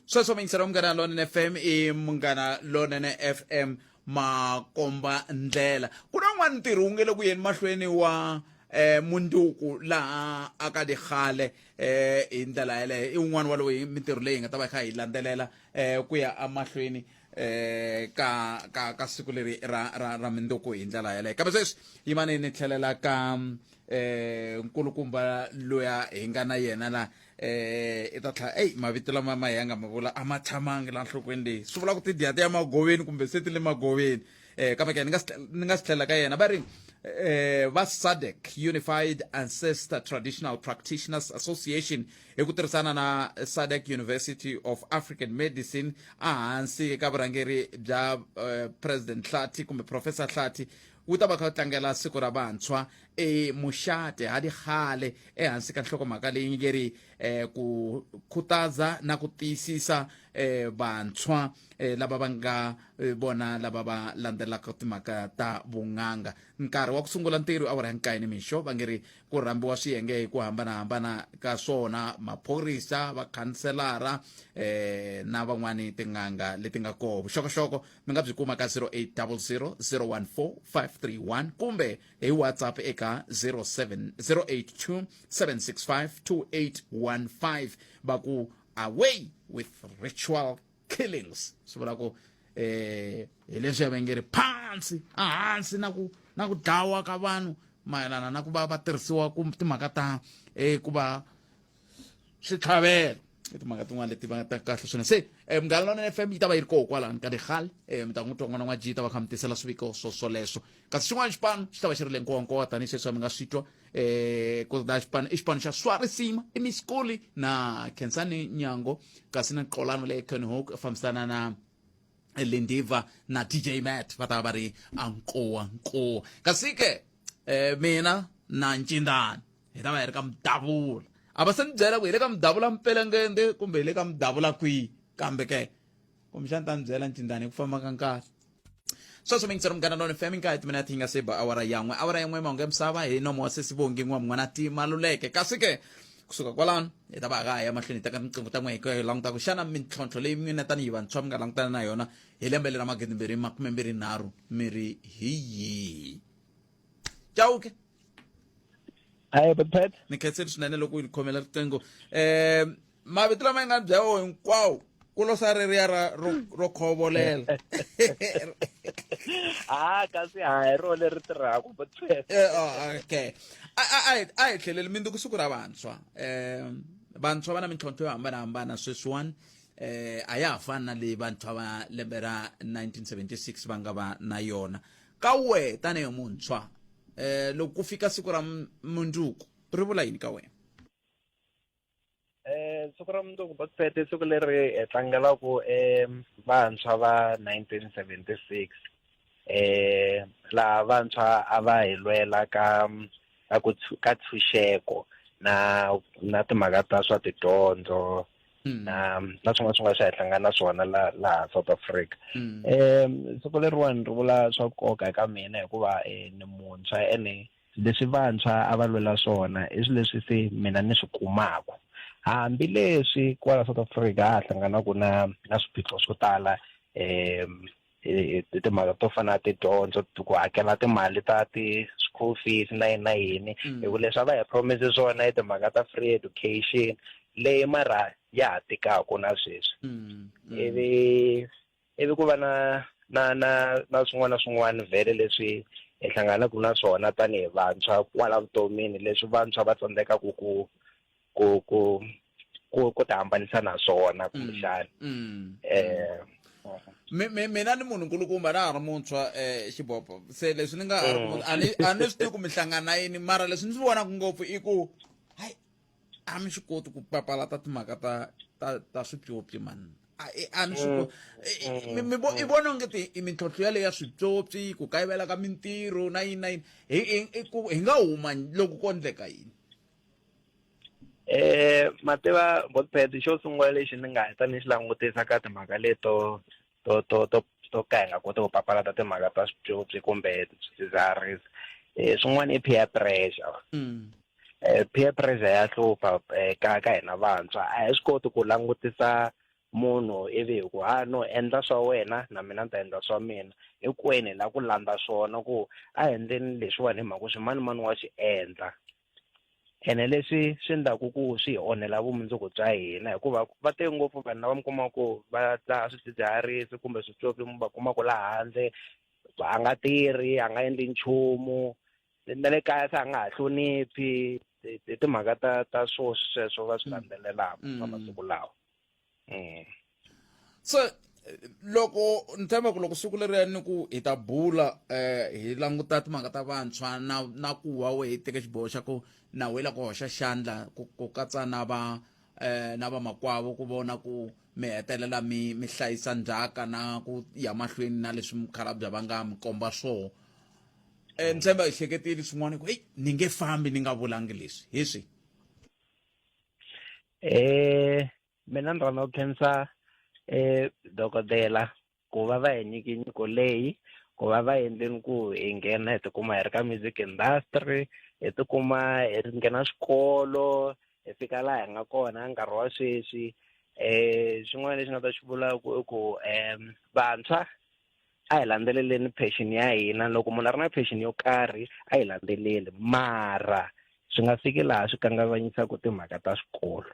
sweswo miyingiselo wa munghana lonene fm i munghana lonene fm makomba ndlela ku na un'wana ntirho wu nge le ku yeni mahlweni wa eh munduku laha aka dikhale eh hi ndlela yeleyo i un'wana wa loyi mintirho leyi hi nga ta va hi kha hi landzelela eh ku ya emahlweni eh ka ka ka siku leri ra ra ra minduku hi ndlela yeleyo kambe sweswi yimani ni tlhelela ka eh nkulukumba loya hi nga na yena la eh i ta tlhela eyi mavito lama ma ya nga ma vula a ma tshamangi la nhlokweni leyi swi vula ku ti dya ti ya magoveni kumbe se ti le magoveni eh kambe ke ni nga ni nga si tlhela ka yena va ri eh va SADC Unified Ancestor Traditional Practitioners Association hi ku tirhisana na SADC University of African Medicine ehansi ka vurhangeri bya eh, President Hlathi kumbe Professor Hlathi wu ta va kha wu tlangela siku ra vantshwa emuxate ha dikgale ehansi ka nhlokomhaka leyi nge ri eh, ku khutaza na ku tiyisisa eh, vantshwa eh, lava va nga eh, vona lava va landzelaka timhaka ta vun'anga nkarhi wa ku sungula ntirho awara ya nkaye nimixo va nge ri ku rhambiwa swiyenge hi ku hambanahambana ka swona maphorisa vakhanselara eh, na van'wani tin'anga leti nga koho vuxokoxoko mi nga byi kuma ka 0800 014 531 kumbe hi whatsapp eka 07 082 765 2815 va ku away with ritual killings swi vula ku eh hi leswi ya vengeri phansi ahansi na ku na ku dlawa ka vanhu mayelana na ku va va tirhisiwa ku timhaka ta eh ku va switlhavelo i timhaka tin'wana leti va ta kahle swinene se um munghana lonene fm yi ta va yi ri koho kwalani ka lehale um mi ta n'wi twa n'wana n'wa ji ta va kha mi tisela swiviko swo swoleswo kasi xin'wana xipano xi ta va xi ri le nkowankowa tanihi sweswi mi nga swi twa um ku ta xipano i xipano xa swarisima i miskoli na khensani nyango kasi na qolano le kenhook fambisana na lindiva na dj mat va ta va ri a nkowa nkowa kasi ke um mina na ncindani hi ta va hi ri ka mudavula a va se ni byela ku hi le ka mudavula mpelengende kumbe hi le ka mudavula kwihi kambe ke kumbexani ta ni byela ncindani hi ku famba ka nkarhi sweswo mingisero munghana lona fm nkaye timinete yi nga se ba awara yan'we awara yan'we mahungu ya misava hi nomo wa sesi vongi n'wa ti maluleke kasi ke kusuka kwalano hi ta va ha ya mahlweni hi teka tinqingho ta n'we hi hi languta ku xana mintlhontlho leyi n'wina tanihi vantshwa mi nga langutana na yona hi lembe leri ra magidimbirhi makumembirhi nharhu mi ri hi yihi chauke Hayi but Pat ni khensile swinene loko u khomela riqingho um mavito lama yi nga ni byela wo hinkwawo ku losa reriya ra ro ro khovolela ha kasi ha hi rona leri tirhaka but Pat Eh, oh, okay a a a hi- a hi tlheleli mindzuku siku ra vantshwa um vantshwa va na mintlhontlho yo hambanahambana sweswiwani eh a ya ha fani na leyi vantshwa va lembe ra 1976 va nga va na yona ka wehe tanihi muntshwa eh loko ku fika siku ra mundzuku ri vula yini ka wena Eh siku ra mundzuku Bakpet i siku leri hi tlangelaku eh vantshwa va 1976 eh laha vantshwa a va hi lwela ka ka ku ka tshunxeko na na timhaka ta swa tidyondzo mm. na na swin'wana swin'wana swa hi hlangana na swona la laha South Africa mm. Siku leriwani ri vula swa nkoka eka mina hikuva eh, ni muntshwa ene leswi vantshwa a va lwela swona i swilo leswi se mina ni swi kumaka hambileswi kwala South Africa ha hlanganaku na na swiphiqo swo tala um hi timhaka to fana na tidyondzo ku hakela timali ta ti-school fees na yini na yini hi ku leswi a va hi promise swona i timhaka ta free education leyi mara ya ha tikaku na sweswi ivi ivi ku va na na na na swin'wana na swin'wana vhele leswi hi hlanganaka na swona tanihi vantshwa kwala vutomini leswi vantshwa va tsandzekaka ku ku ku ku ku ti hambanisa na swona kumbexana eh mina ni munhu nkulukumba na ha ri muntshwa um xibobo se leswi ni nga ha ri a ni a ni swi tivi ku mi hlangana yini mara leswi ni swi vonaka ngopfu i ku hayi a mi swi koti ku papalata timhaka ta ta ta swipyopyi mani a ni swi koti mi i vona onge ti i mintlhontlho yaleyo ya swipyopyi ku kayivela ka mintirho na yini na yini hi ku hi nga huma loko ko endleka yini Eh mativa Botpet xo sungula lexi ni nga heta ni xi langutisa ka timhaka leto to to to to ka hi nga koti ku papalata timhaka ta swipyopyi kumbe swidzidziharisi eh swin'wana i peer pressure eh peer pressure ya hlupha ka ka hina vantshwa a hi swi koti ku langutisa munhu ivi hi ku ha no endla swa wena na mina ni ta endla swa mina hinkwenu hi lava ku landza swona ku a hi endleni leswiwani hi mhaka ku swimanimani wa swi endla ene leswi swi endlaku ku swi hi onhela vumundzuku bya hina hikuva va tele ngopfu vanhu lava mi kumaka ku va dzaha swidzidziharisi kumbe switswotswi mi va kumaka laha handle a nga tirhi a nga endli nchumu na le kaya se a nga ha hloniphi hi timhaka ta ta swo sweswo va swi landzelelaka swa masiku lawa mm. so loko ni tshemba ku loko siku leriya ni ku hi ta bula eh hi languta timhaka ta vantshwa na na ku wa we hi teke xiboho xa ku na we la ku hoxa xandla ku ku katsa na va eh na vamakwavo ku vona ku mi hetelela mi mi hlayisa ndzhaka na ku ya mahlweni na leswi mukhalabya va nga mi komba swoho eh ni tshemba hi hleketile swin'wana ku heyi ni nge fambi ni nga vulangi leswi hi swi Eh mina ni rhandza ku khensa eh dokodela ku va va hi nyike nyiko leyi ku va va endleni ku hi nghena hi tikuma hi ri ka music industry hi tikuma hi nghena xikolo hi fika laha hi nga kona nkarhi wa sweswi eh xin'wana lexi nga ta xi vulaka i ku um vantshwa a hi landzeleleni passion ya hina loko munhu a ri na passion yo karhi a yi landzeleli mara swi nga fiki laha swi kanganyisaka timhaka ta xikolo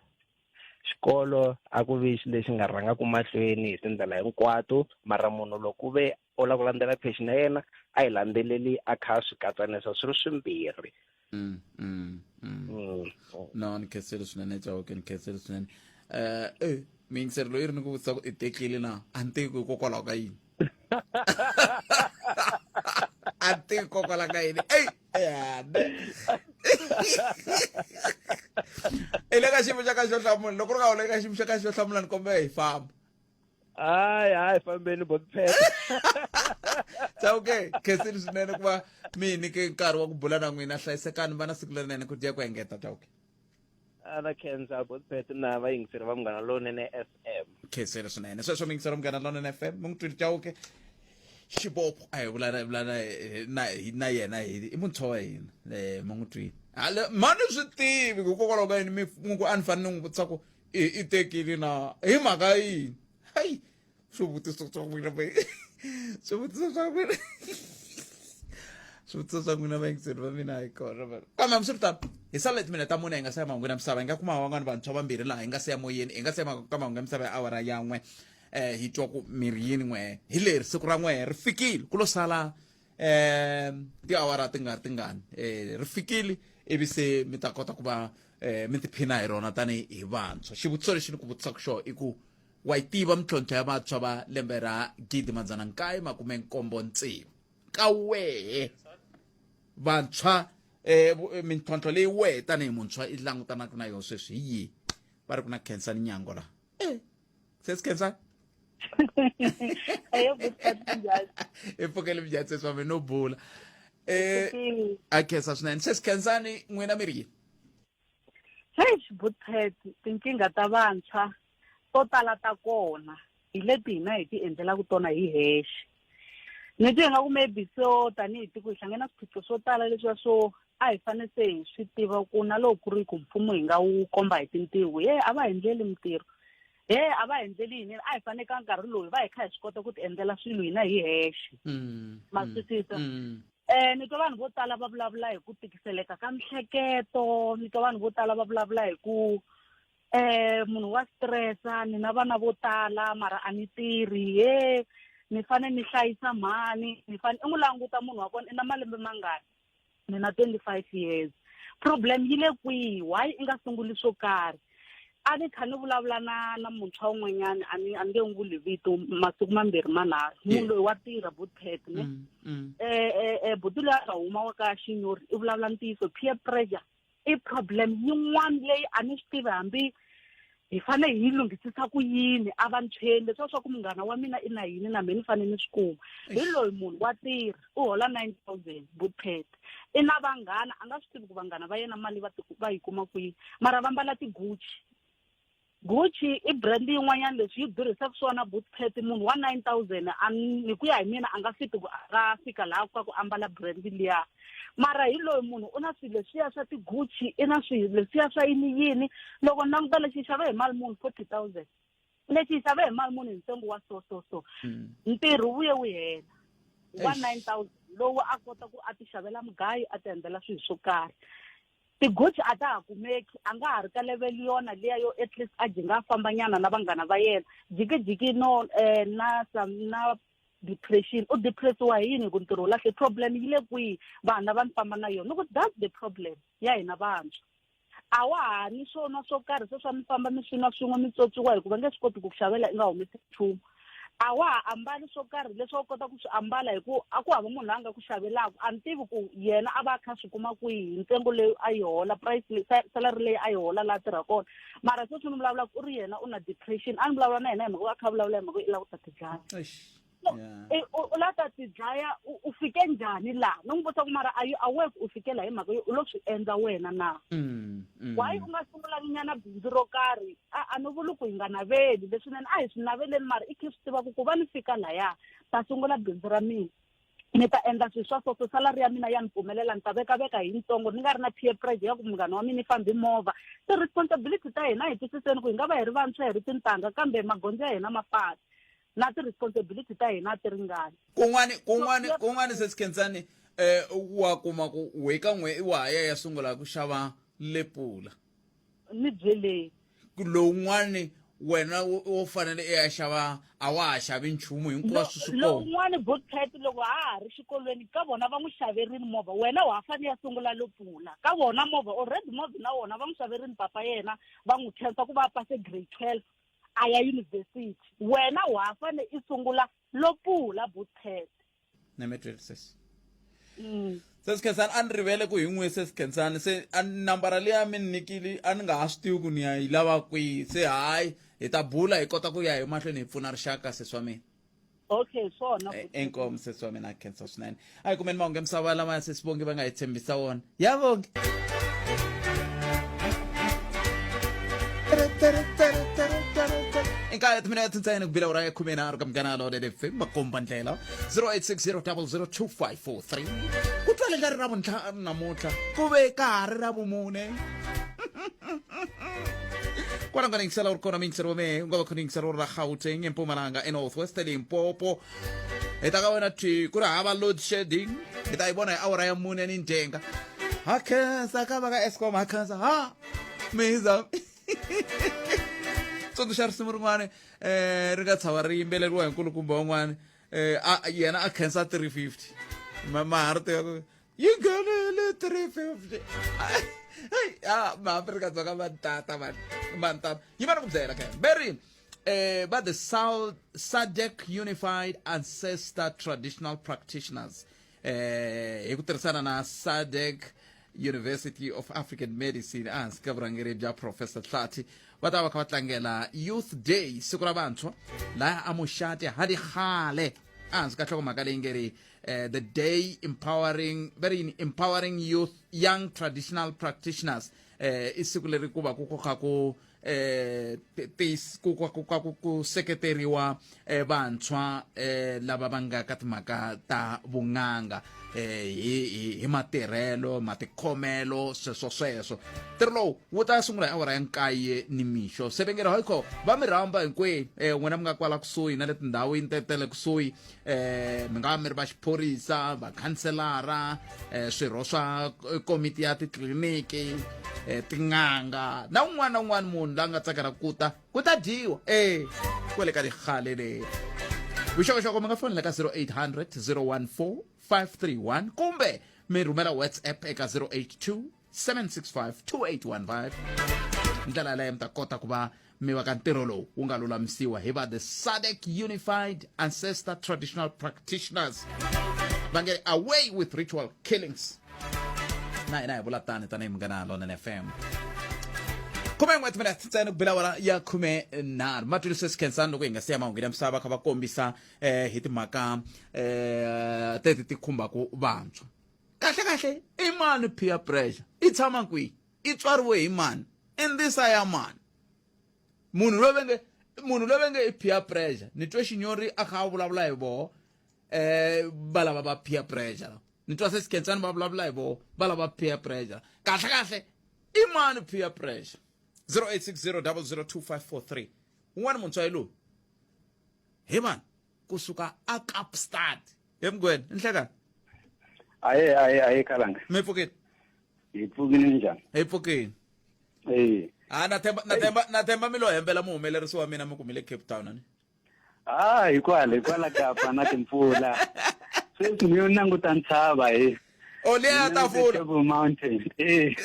xikolo a ku vi xilo lexi nga rhangaka mahlweni hi tindlela hinkwato mara munhu loko ku ve u lava ku landzela passion ya yena a yi landzeleli a kha a swi katsanisa swi ri swimbirhi mm, mm, mm. mm. no ni khensile swinene chauke ni khensile swinene um eh miyingiseri loyi ri ni ku vutisa ku i tekile na a ni teki hikokwalaho ka yini a ni teki hikokwalaho ka yini eyi yane i le ka xiyimo xa ka xo hlamula loko ri nga u le ka xiyimo xa ka xo hlamula ni kombela hi famba hayi hayi fambeni botpet chauke khensile swinene ku va mi hi nyike nkarhi wa ku bula na n'wina hlayisekani va na siku lerinene ku dya ku engeta chauke a na khensa botpet na vayingiseri va munghana lowunene f m khensile swinene sweswo miyingiseri munghana lowunene f m mi n'wi twile chauke xibopho a hi vula vula na na yena hi i muntshwa wa hina um mi n'wi twile mani swi tivi hikokwalaho ka yini mi ku a ni fanele ni n'wi vutisa ku i tekile na hi mhaka yini hayi swivutiso swa n'wina swivutiso swa n'wina swivutiso swa n'wina vayingiseri va mina a yi kona vanhu kambe hambiswiritano hi sala timinete ta mune hi nga se ya mahungu ya misava hi nga kuma van'wani vantshwa vambirhi laha hi nga se ya moyeni hi nga se ya ka mahungu ya misava ya awara ya n'we um hi twa ku miri yini n'we hi leri siku ra n'we ri fikile ku lo sala um tiawara ti nga ri tingani um ri fikile ivi se mi ta kota ku va eh mi tiphina hi rona tani hi vantshwa xivutiso lexi ni ku vutisaka xona i ku wa yi tiva mintlhontlho ya vantshwa va lembe ra 1976 ka wehe vantshwa eh mintlhontlho leyi wehe tanihi muntshwa i langutanaka na yona sweswi hi yihi va ri ku na Khensani Nyango la eh sesi Khensani i pfukele minjhani sesi wa mina no bula eh a khensa swinene sesi Khensani n'wina mi ri yini Hey Butpet tinkingha ta vantshwa to tala ta kona hi leti hina hi ti endlelaka tona hi hexe ni twa ingaku maybe so tanihi tiko hi hlangana swiphiqo swo tala leswiya swo a hi fanele se hi swi tiva ku na loko ku ri ku mfumo hi nga wu komba hi tintiho ye a va hi ndleli mintirho He a va hi endleli yini a hi fanele ka nkarhi lowu hi va hi kha hi swi kota ku ti endlela swilo hina hi hexe ma twisisa ni twa vanhu vo tala va vulavula hi ku tikiseleka ka mihleketo ni twa vanhu vo tala va vulavula hi ku munhu wa stressa ni na vana vo tala mara a ni tirhi he ni fane ni hlayisa mhani ni fane i n'wi languta munhu wa kona i na malembe mangani ni na 25 years problem yi le kwihi why i nga sunguli swo karhi a ni kha ni vulavula na na muntshwa un'wanyana a ni a ni nge n'wi vuli vito masiku mambirhi manharhu munhu loyi wa tirha butpet ne buti loyi a nga huma wa ka xinyori i vulavula ntiyiso peer pressure i problem yin'wana leyi a ni swi tivi hambi hi fanele hi yi lunghisisa ku yini evantshweni leswiya swa ku munghana wa mina i na yini na mina ni fanele ni swi kuma hi loyi munhu wa tirha u hola 9000 butpet i na vanghana a nga swi tivi ku vanghana va yena mali va va yi kuma kwihi mara va mbala ti-gucci Gucci i brand yin'wanyana leswi yi durhisaka swona bootpet munhu wa 9000 a hi ku ya hi mina a nga fiti ku a nga fika laha ka ku ambala brand liya mara hi loyi munhu u na swilo leswiya swa ti-Gucci i na swilo leswiya swa yini yini loko ni languta lexi xave hi mali muni 40000 lexi xave hi mali muni hi ntsengo wa so so so ntirho wu vuye wu hela wa 9000 lowu a kota ku a ti xavela mugayo a ti endlela swilo swo karhi ti-Gucci a ta ha kumeki a nga ha ri ka level yona liya yo at least a ji nga famba nyana na vanghana va yena jikijiki no na some na depression u depressiwa hi yini hi ku ntirho wu lahle problem yi le kwihi vanhu lava ni famba na yona ni ku that's the problem ya hina vantshwa a wa ha ni swo nwa swo karhi se swa mi famba mi swi nwa swin'we mi tswotswiwa hikuva nge swi koti ku ku xavela i nga humesi nchumu a wa ha ambali swo karhi leswi a wu kota ku swi ambala hi ku a ku hava munhu loyi a nga ku xavelaka a ni tivi ku yena a va a kha swi kuma kwihi hi ntsengo leyi a yi hola price salary leyi a yi hola laha tirha kona mara sweswi ni vulavulaka u ri yena u na depression a ni vulavula na yena hi mhaka a kha a vulavula hi mhaka i lava ku ta tidlaya u la ta tidlaya u fike njhani laha ni n'wi vutisa ku mara are you aware ku u fike laha hi mhaka yo u lo swi endla wena na why u nga sungulangi nyana bindzu ro karhi a a ni vuli ku hi nga naveli leswinene a hi swi naveleni mara i khe swi tiva ku ku va ni fika laya ta sungula bindzu ra mina ni ta endla swilo swa so so salary ya mina ya ni pfumelela ni ta veka veka hi ntsongo ni nga ri na peer pressure ya ku munghana wa mina i fambi movha ti-responsibility ta hina hi twisiseni ku hi nga va hi ri vantshwa hi ri tintangha kambe magondzo ya hina ma fana na ti-responsibility ta hina a ti ringani kun'wani kun'wani kun'wani se sikhensani eh wa kuma ku we ka n'we wa ha ya ya sungula ku xava lepula ni byeleni lowun'wani wena wo fanele i ya xava a wa ha xavi nchumu hinkwaswo swi kona lowun'wani bootcat loko ha ha ri xikolweni ka vona va n'wi xaverini movha wena wa ha fanele ya sungula lopula ka vona movha already movha na wona va n'wi xaverini papa yena va n'wi khensa ku va a pase grade 12 a ya yunivhesiti wena wa ha fanele i sungula lopula bootcat nemetrelses se sikhensani a ni rivele ku hi n'we se sikhensani se a nambara liya mi ni nyikile a ni nga ha swi tivi ku ni ya yi lava kwihi se hayi hi ta bula hi kota ku ya hi mahlweni hi pfuna rixaka sesi wa mina okay swona inkomu sesi wa mina a khensa swinene a hi kumeni mahungu ya misava lama ya sesi vongi va nga hi tshembisa wona ya vongi Nkaya timinete ntsena ku bila ura ya khume nharhu ka munghana lonene FM makomba ndlela 0860002543 ku twale nga ri ra vuntlhanu namuntlha ku ve ka ha ri ra vumune kwala nga yingisela u ri kona miyingiselo wa mehe u nga va khona yingisela u ri ra gauteng empumalanga enorth west limpopo hi ta ka wena thi ku ri hava load shedding hi ta yi vona hi awara ya mune ni njenga ha khensa ka va ka escom ha khensa ha miza tsundzuxa risimu rin'wana um ri nga tshava ri yimbeleriwa hi nkulukumba wun'wana um yena a khensa 350 ma ha ri tiva yi nghenile 350 a maafrika-dzonga va tata va tata yi va ni ku byela ke very va the South SADC Unified Ancestor Traditional Practitioners hi ku tirhisana na SADC University of African Medicine ehansi ka vurhangeri bya Professor Hlathi va ta va kha va tlangela Youth Day siku ra vantshwa laha amuxati hadi khale ehansi ka nhlokomhaka leyi nge ri the day empowering very empowering youth young traditional practitioners. I siku leri ku va ku ku kha ku ku ku ku ku ku seketeriwa vantshwa lava va nga ka timhaka ta vun'anga hi hi hi matirhelo, matikhomelo, sweswo sweswo. Ntirho lowu wu ta sungula hi awara ya 9 nimixo. Se va nge ri hayi va mi rhamba hinkwenu n'wina mi nga kwala kusuhi na le tindhawini ta le kusuhi, mi nga va mi ri va xiphorisa, vakhanselara, swirho swa komiti ya titliliniki, tin'anga na un'wana na un'wana munhu la nga tsakela ku ta ku ta dyiwa kwale ka rikhale leri. Vuxokoxoko mi nga fonela ka 0800 014 531 kumbe mi rhumela WhatsApp eka 082 765 2815. Ndlela yaleyo mi ta kota ku va mi va ka ntirho lowu wu nga lulamisiwa hi va the SADC Unified Ancestor Traditional Practitioners, va nge away with ritual killings. Na hina hi vula tani tanihi Munghana Lonene FM. 11 timinete ntsena ku bela awara ya 13. Matwile sweswi Khensani, loko hi nga siya mahungu ya misava kha va kombisa hi timhaka teti ti khumbaku vantshwa. Kahle kahle i mani peer pressure? I tshama kwihi? I tswariwe hi mani? I ndzisa ya mani? Munhu loyi va nge i peer pressure, ni twe xinyori a kha a vulavula hi voho va lava va peer pressure. Ni twa se Sikhensani va vulavula hi voho va lava peer pressure. Kahle kahle i mani peer pressure? 0860 002543. Un'wana muntshwa hi loyi hi vanhu kusuka a Kaapstad. He Mugwena, nhlekani. Aye aye aye kalanga. Mi pfukile? Hi pfukile, njhani? Hi pfukile. Eh. Ah, na themba na themba na themba mi lo hembela muhumelerisi wa mina mi kumile Cape Town ani. Ah, hikwala hikwala Kapa na timpfula. Sweswi mi yo languta ntshava hi. O liya ya tafula. Table Mountain. Eh.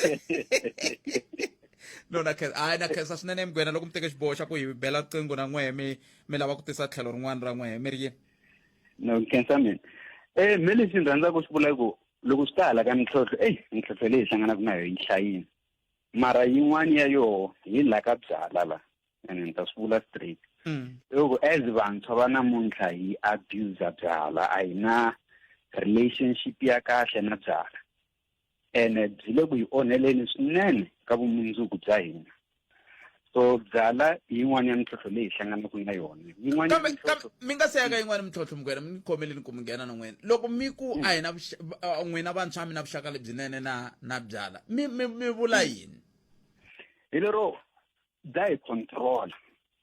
No, na khensa, hayi, na khensa swinene Mugwena loko mi teke xiboho xa ku hi bela riqingho na n'wehe mi lava ku tisa tlhelo rin'wana ra n'wehe mi ri yini. No, khensa mina. Me lexi ni rhandzaka ku swi vula ku loko swi ta hala ka mintlhontlho, eyi mintlhontlho leyi hi hlanganaka na yona yi hlayini. Mara yin'wani ya yoho hi la ka byala la, ene ni ta swi vula straight. I ku as vantshwa va namuntlha hi abuse byala, a hi na relationship ya kahle na byala. Ene byi le ku hi onheleni swinene ka vumundzuku bya hina. So byala hi yin'wana ya mintlhontlho leyi hi hlanganaka na yona. Yin'wana ya Kambe kambe mi nga se ya ka yin'wana mintlhontlho Mugwena, mi ni khomeleni ku mi nghena na n'wina. Loko mi ku a hi na n'wina vantshwa mi na vuxaka lebyinene na byala, mi vula yini? Hi lero bya hi control,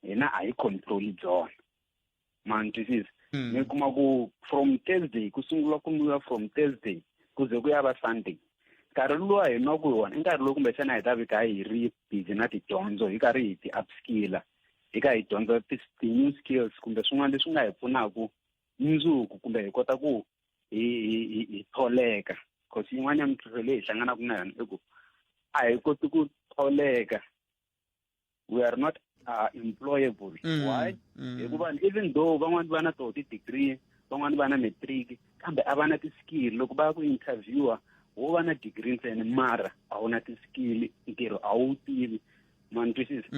hina a hi control byona. Ma ni twisisa? Mi kuma ku from Thursday ku sungula ku nwiwa, from Thursday ku ze ku ya va Sunday. Nkarhi luwa hi nwaku hi wona i nkarhi lowu kumbexana hi ta vi kha hi ri busy na tidyondzo, hi karhi hi ti upskilla, hi kha hi dyondza ti-new skills kumbe swin'wana leswi nga hi pfunaka mundzuku kumbe hi kota ku hi tholeka. Cause yin'wana ya mintlhontlho leyi hi hlanganaka na yona i ku a hi koti ku tholeka. We are not employable. Why? Hikuva even though van'wani va na toho ti-degree, van'wani va na matric, kambe a va na ti-skill. Loko va ya ku interviewer, wo va na degree ntsena mara a wu na ti-skill, ntirho a wu tivi. Ma ni twisisa?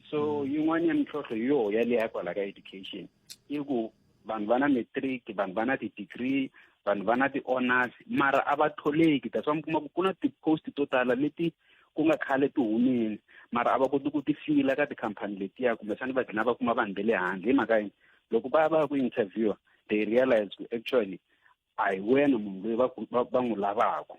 So yin'wana ya mintlhontlho hi yoho yaleyo kwala ka education, i ku vanhu va na matric, vanhu va na ti-degree, vanhu va na ti-honors, mara a va tholeki. That's why mi kuma ku ku na ti-post to tala leti ku nga khale ti humile, mara a va koti ku ti fila ka tikhampani letiya, kumbexana va gcina va kuma vanhu va le handle. Hi mhaka yini? Loko va ya va ya ku interviewer, they realize ku actually a hi wena munhu loyi va n'wi lavaka.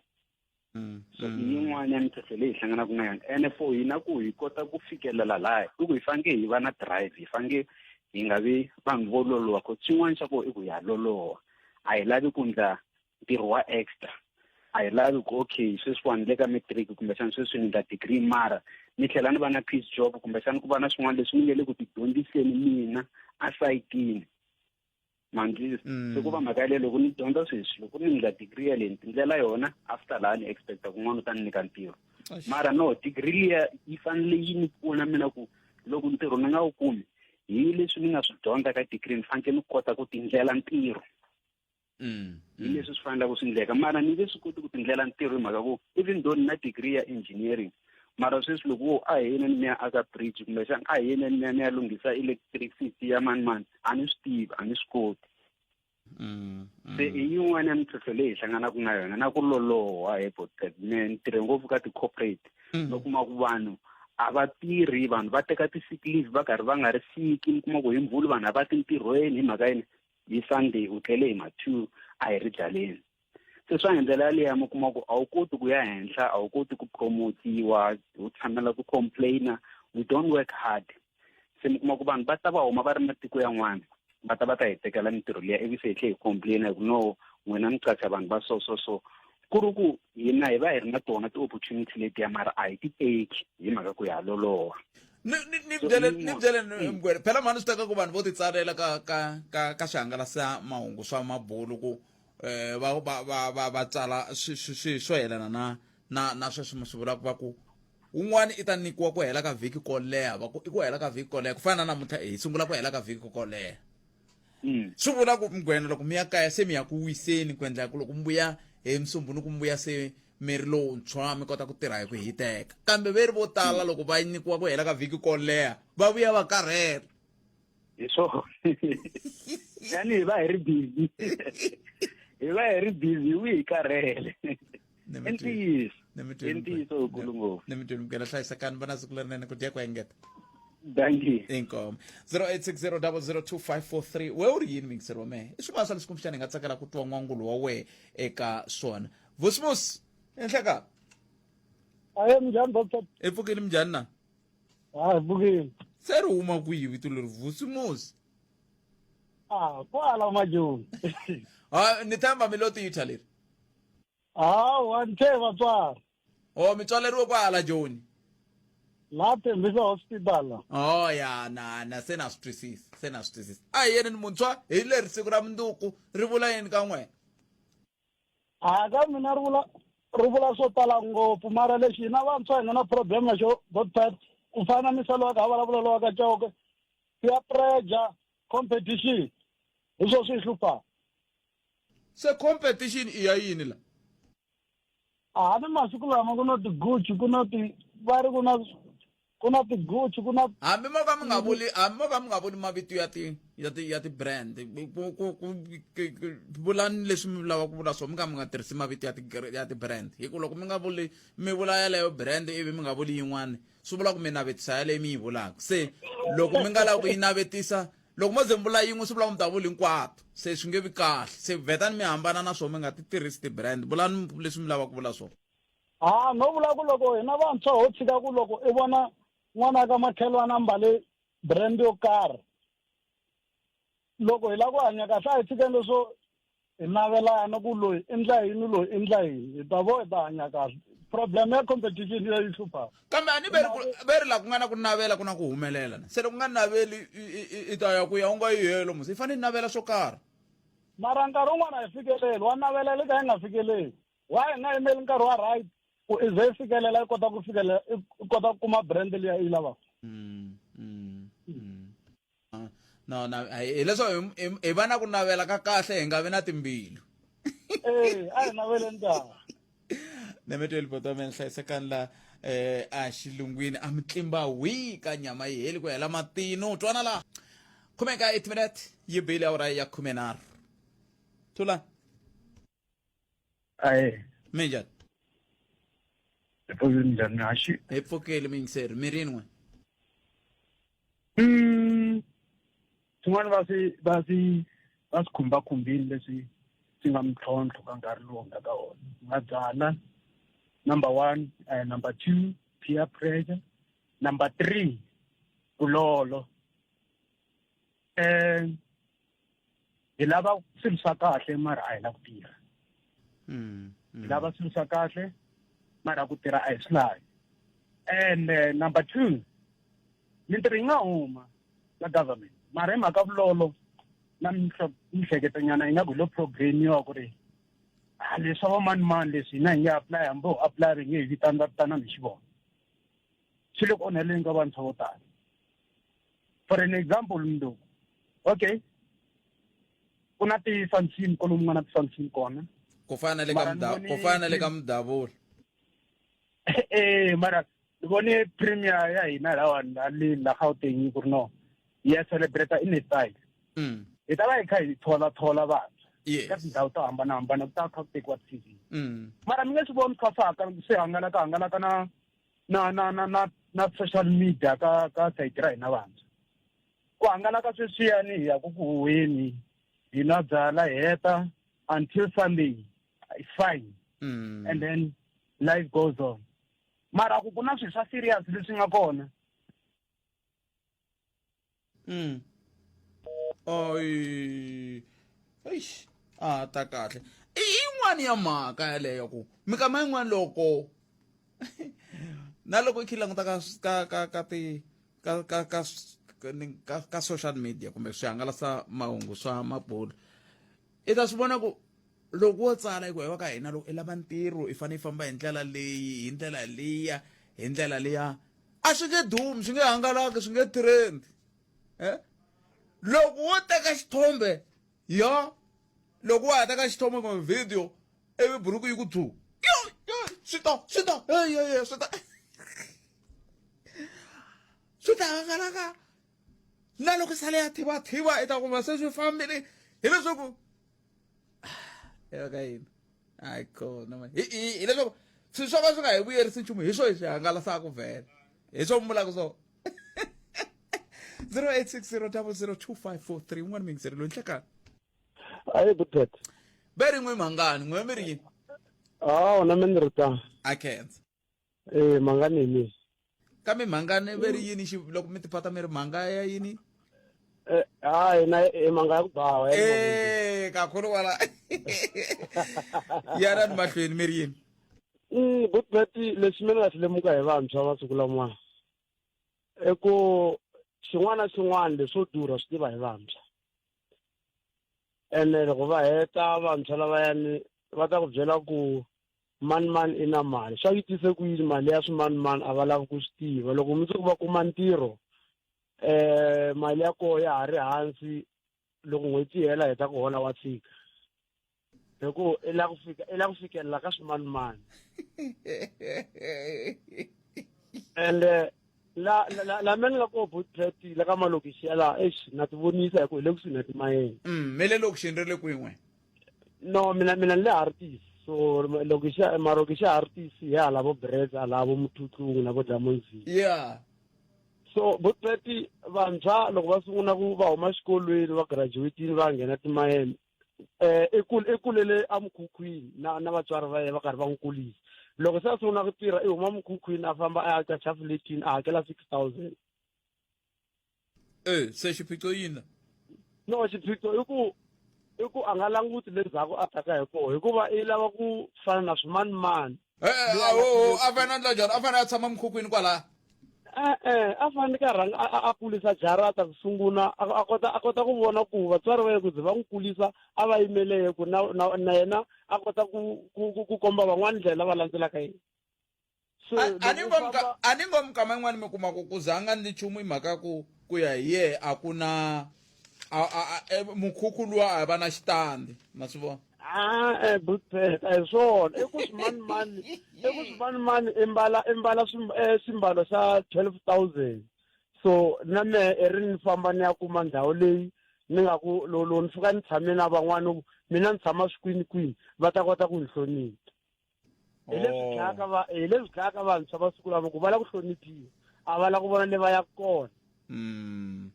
So i yin'wana ya mintlhontlho leyi hi hlanganaka na yona. Ene for hina ku hi kota ku fikelela laha, i ku hi faneke hi va na drive, hi faneke hi nga vi vanhu vo loloha, cause xin'wana xa kona i ku ha loloha, a hi lavi ku endla ntirho wa extra, a hi lavi ku okay sweswiwani le ka matric kumbexana sweswi ni endla degree mara ni tlhela ni va na piece job, kumbexana ku va na swin'wana leswi ni nge le ku tidyondziseni mina asayitini. Ma ni twisisa? Se ku va mhaka yaleyo, loko ni dyondza sweswi, loko ni endla degree yaleyo ni tindlela yona, after laha ni expecta kun'wana u ta ni nyika ntirho. Mara no, degree liya yi fanele yi ni pfuna mina ku loko ntirho ni nga wu kumi, hi leswi ni nga swi dyondza ka degree ni fanekele ni kota ku tindlela ntirho. Hi leswi swi faneleke ku swi endleka, mara ni nge swi koti ku tindlela ntirho hi mhaka ku even though ni na degree ya engineering, mara sweswi loko wo a hi yeneni mi ya aka bridge, kumbexana a hi yeneni mi ya mi ya lunghisa electricity ya mani mani, a ni swi tivi, a ni swi koti. Se i yin'wana ya mintlhontlho leyi hi hlanganaka na yona na ku loloha hi botet. Me ni tirhe ngopfu ka ti-corporate. Mi kuma ku vanhu a va tirhi, vanhu va teka ti-sick leave va karhi va nga ri siki, mi kuma ku hi Mvhulu vanhu a va ti ntirhweni hi mhaka yini, hi Sunday u tlele hi ma-2, a hi ri byaleni. Se swa hi ndlela yaliya mi kuma ku a wu koti ku ya henhla, a wu koti ku promotiwa, u tshamela ku complaina, we don't work hard. Se mi kuma ku vanhu va ta va huma va ri matiko yan'wana, va ta va ta hi tekela mintirho liya, ivi se hi tlhe hi complaina hi ku no, n'wina mi qacha vanhu va so so so. Ku ri ku hina hi va hi ri na tona ti-opportunity letiya, mara a hi ti teki hi mhaka ku ya loloha. Ni ni ni byele ni byele Mgwere, phela mhani swi teka ku vanhu vo ti tsalela ka ka ka ka swihangalasa mahungu swa mabulu ku va va va va va tsala swi swi swo yelana na na na sweswi mi swi vulaka, va ku wun'wani i ta nyikiwa ku hela ka vhiki ko leha, va ku i ku hela ka vhiki ko leha, ku fana na namuntlha hi sungula ku hela ka vhiki ko leha. Swi vula ku Mgwena loko mi ya kaya se mi ya ku wiseni, ku endlela ku loko mi vuya hi Musumbhunuku mi vuya se miri lowuntshwa, mi kota ku tirha hi ku hiteka. Kambe ve ri vo tala loko va nyikiwa ku hela ka vhiki ko leha va vuya va karhele. Hi swona, yani hi va hi ri busy, hi va hi ri busy, hi vuyi hi karhele. I ntiyiso, i ntiyiso wukulu ngopfu. Ni mi twini Mgwena, hlayisekani, va na siku lerinene, ku dya ku engeta. Dankie. Inkomo. 0860002543. We u ri yini mingiseri wa mehe? I swin'wana swa leswi kumbexana hi nga tsakela ku twa n'wangulo wa wehe eka swona. Vusmus, enhleka. Aye, minjhani doctor? I pfukile, minjhani na? Ha, hi pfukile. Se ri huma kwihi vito leri Vusimusi? Ah, kwala Majoni. Ha, ni tshemba mi lo titha leri. Hawa, ni the vatswari. Oh, mi tswaleriwe kwala Joni. La Tembisa Hospital. Oh ya, na na se na swi twisisa, se na swi twisisa. A hi yeni ni muntshwa, hi leri siku ra mundzuku ri vula yini ka n'wena? A ka mina ri vula ri vula swo tala ngopfu, mara lexi hina vantshwa hi nga na problem na xo Godfred, ku fana na misalo wa ka ha vulavula lowa ka Chauke, peer pressure, competition, hi swo swi hi hluphaka. Se competition i ya yini la? A ni masiku lama ku na ti-Gucci, ku na ti va ri ku na ku na ti-Gucci, ku na Hambi mo ka mi nga vuli, hambi mo ka mi nga vuli mavito ya ti ya ti ya ti-brand, ku ku ku vulani leswi mi lavaka ku vula swona, mi ka mi nga tirhisi mavito ya ti ya ti-brand, hi ku loko mi nga vuli, mi vula yaleyo brand ivi mi nga vuli yin'wana, swi vula ku mi navetisa yaleyo mi yi vulaka. Se loko mi nga lavi ku yi navetisa, loko mo ze mi vula yin'we swi vula ku mi ta vula hinkwato, se swi nge vi kahle. Se vhetani mi hambana na swona, mi nga ti tirhisi ti-brand, vulani leswi mi lavaka ku vula swona. Ha, no vula ku loko hina vantshwa ho tshika ku loko i vona n'wana ka makhelwana a mbale brand yo karhi, loko hi lava ku hanya kahle a hi tshikeni leswo hi navelana ku loyi i ndla yini, loyi i ndla yini, hi ta vo hi ta hanya kahle. Problem ya competition ya yi hlupha. Kambe a ni ve ri ku ve ri la ku nga na ku navela ku na ku humelela na. Se loko u nga naveli i ta ya ku ya u nga yi helo musi, i fanele i navela swo karhi. Mara nkarhi wun'wana a hi fikeleli, wa navelela i ka i nga fikeleli. Why hi nga yimeli nkarhi wa right ku i ze i fikelela, i kota ku fikelela, i kota ku kuma brand liya i yi lavaka. No, na hileswaku hi va na ku navela ka kahle, hi nga vi na timbilu. Eh, a hi naveleni kahle. Nemetweni botomeni, hlayisekani la a xilungwini a mi tlimba wi ka nyama yi heli ku hela matino. Twana la khumeka 8 minute yi bile awara ya 13. Thula. Aye. Minjhani? Hi pfukile, minjhani mihaxi? Hi pfukile miyingiseri, mirini n'we? Swin'wana va swi va swi va swi khumbakhumbile leswi swi nga mintlhontlho ka nkarhi lowu nga ka wona. Nga byala number 1, number 2 peer pressure, number 3 vulolo. Hi lava swilo swa kahle mara a hi la ku tirha. Hi lava swilo swa kahle mara ku tirha a hi swi lavi. And number 2, mintirho yi nga huma ka government mara hi mhaka vulolo na mihleketonyana yi nga ku hi lo programmiwa ku ri a leswi swa va mani mani leswi hina hi nge apply, hambi ho apply ri nge hi vitani va vitana ni xivona. Swi le ku onheleni ka vantshwa vo tala. For an example, mundzuku, okay, ku na ti-function kwalomu nga na ti-function kona. Ku fana na le ka Mara ni vone ku fana na le ka Mudabula. Mara ni vone premier ya hina lawani la le la Gauteng ku ri no, yi ya celebrate in a style. Hi ta va hi kha hi thola thola vantshwa. Ka tindhawu to hambanahambana ku ta kha ku tekiwa TV. Mara mi nge swi voni kha swa swi hangalaka hangalaka na na na na na na social media ka ka sayiti ra hina vantshwa ku hangalaka sweswiyani hi ya ku ku huweni hi nwa byala hi heta until sunday it's fine and then life goes on mara ku ku na swilo swa serious leswi nga kona Ay. Eish. A ta kahle. I yin'wani ya mhaka yaleyo ku mikama yin'wana loko na loko i kha i languta ka ka ka ka ti ka ka ka ka ka social media kumbe swihangalasa mahungu swa mabulu i ta swi vona ku loko wo tsala hi ku wa ka hina loko i lava ntirho i fanele i famba hi ndlela leyi hi ndlela liya hi ndlela liya a swi nge dumi swi nge hangalaki swi nge trend eh loko wo teka xithombe ya loko wa ha teka xithombe kumbe video ivi buruku yi ku dzu yo yo swi ta swi ta hey hey hey swi ta swi ta hangalaka na loko sale ya thivathiva i ta kuma se swi fambile hileswaku ka yini hayi kona mani hileswaku swilo swo ka swi nga hi vuyerisi nchumu hi swo hi swi hangalasaka vhele hi swo mi vulaka so 0860002543 un'wana muyingiseri loyi nhlekani ayi good ve rin'we mhangani n'we mi ri yini hawu na mi ni ri ta a khensa eh mhangani hi mina kambe mhangani ve ri yini xi loko mi tiphata mi ri mhanga ya yini eh hayi na i mhanga ya ku bawa eh kakhulu kwala yanani mahlweni mi ri yini good leswi mina nga swi lemuka hi vantshwa masiku lamawa i ku xin'wana na xin'wana leswo durha swi tiva hi vantshwa ene loko va heta vantshwa lavayani va ta ku byela ku mani mani i na mali swa yi tise ku yini mali ya swimani mani a va lavi ku swi tiva loko mundzuku va kuma ntirho eh mali ya koho ya ha ri hansi loko n'hweti yi hela heta ku hola wa tshika hi ku i la ku fika i la ku fikelela ka swimanimani ende la la la me ni nga ko butpet la ka malokixi ya laha exi na ti vonisa hi ku hi le kusuhi na timayeni me le lokixini ri le kwihi n'we no mina mina ni le hartis so lokixi malokixi ya hartis hi hala vo brets hala vo muthutlungu na vo dlamonzini yeah so butpet vantshwa loko va sungula ku va huma xikolweni va graduatini va nghena timayeni eh i kulele emukhukhwini na na vatswari va yena va karhi va n'wi kulisa loko se a sungula ku tirha i huma mukhukhwini a famba a ya qacha fuletini a hakela 6000 eh se xiphiqo yini no xiphiqo i ku i ku a nga languti le ndzhaku a taka hi koho hikuva i lava ku fana na swimanimani eh, eh, a fanele a ndla njhani a fanele a tshama mukhukhwini kwalaya E-e a fanele a rhanga a kulisa jarata ku sungula a kota a kota ku vona ku vatswari va yena ku ze va n'wi kulisa a va yimele ye ku na na na yena a kota ku ku ku komba van'wana ndlela va landzelaka yena so a ni ngo a ni ngo mikama yin'wana mi kuma ku ku za a nga ndli nchumu hi mhaka ku ku ya hi yehe a ku na a mukhukhu luwa a va na xitandi ma swi vona a butpet a hi swona i ku swimanimani i ku swimanimani i mbala i mbala swimbalo swa 12000 so na mehe i ri ni famba ni ya kuma ndhawu leyi ni nga ku loko ni fika ni tshame na van'wana mina ni tshama swikwini kwini va ta kota ku ni hlonipha hi leswi oh. dlayaka va hi leswi dlayaka vantshwa va siku lama ku va lava ku hloniphiwa a va lava ku vona le va yaka kona mm.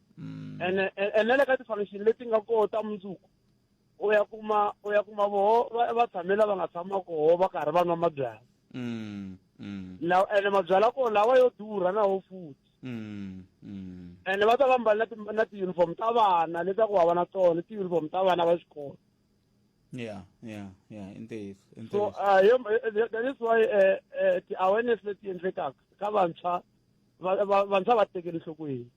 ene ene na le ka ti-function leti nga koho ta mundzuku u ya kuma u ya kuma voho va tshame la va nga tshama koho va karhi va nwa mabyalwa la ene mabyalwa koho lawa yo durha na wo futhi ene va ta va mbale na ti-uniform ta vana leta ku hava na tona ti-uniform ta vana va xikolo yeah yeah yeah i ntiyiso i so that is why ti-awareness leti endlekaka ka vantshwa vantshwa va tekeli enhlokweni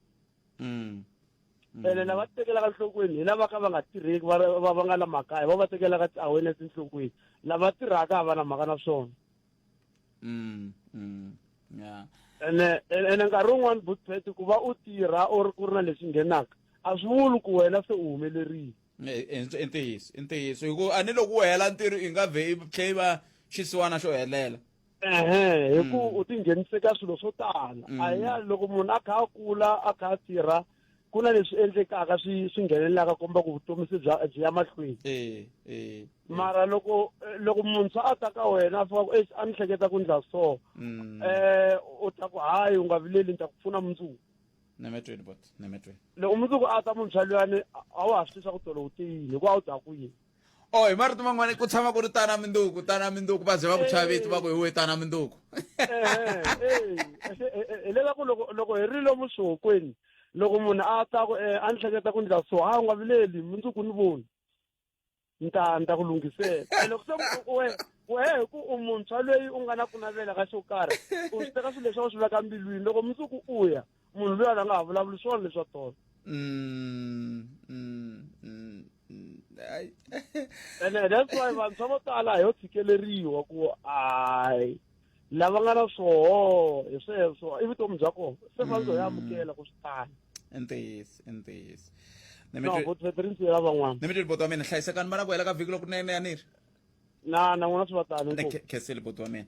ene lava tekelaka enhlokweni hi lava ka va nga tirheki va va nga la makaya va va tekelaka ti-awareness enhlokweni lava tirhaka a va na mhaka na swona yeah ene ene nkarhi wun'wani butpet ku va u tirha or ku ri na leswi nghenaka a swi vuli ku wena se u humelerile i ntiyiso i ntiyiso hi ku a ni loko wu hela ntirho i nga vhe i tlhe i va xisiwana xo helela ehe hi ku u tinghenise ka swilo swo tala a ya loko munhu a kha a kula a kha a tirha ku na leswi endlekaka swi swi nghenelelaka komba ku vutomi se bya byi ya mahlweni eh mara loko loko muntshwa a ta ka wena a fika ku a ni hleketa ku ndla so eh u ta ku hayi u nga vileli ni ta ku pfuna mundzuku nemetweni bot nemetweni loko mundzuku a ta muntshwa luyani a wa ha swi tisa ku tolo u tiyini hikuva a wu dakwini o hi marito man'wana ku tshama ku ri tana minduku tana minduku va ze va ku chaviti va ku hi we tana minduku hileswaku loko loko hi ri lomu swihokweni loko munhu a ta ku a ni hleketa ku ndla so ha u nga vileli mundzuku ni voni ni ta ni ta ku lunghisela ene loko se we wehe hi ku u muntshwa loyi u nga na ku navela ka xo karhi u swi teka swilo leswi u swi veka mbilwini loko mundzuku u ya munhu luya a nga ha vulavuli swona leswa tolo mm, mm, mm, ene that's why vantshwa vo tala hi yo tshikeleriwa ku hayi lava nga na swoho hi sweswo i vutomi bya kona se fanele hi amukela ku swi tani i ntiyiso i ntiyiso no votveterintsiyela van'wana ni mi tweli boti wa mina hlayisekani va na ku hela ka vhiki lokunene ya ni ri na na n'wina swi va tano Ne khensile boti wa mina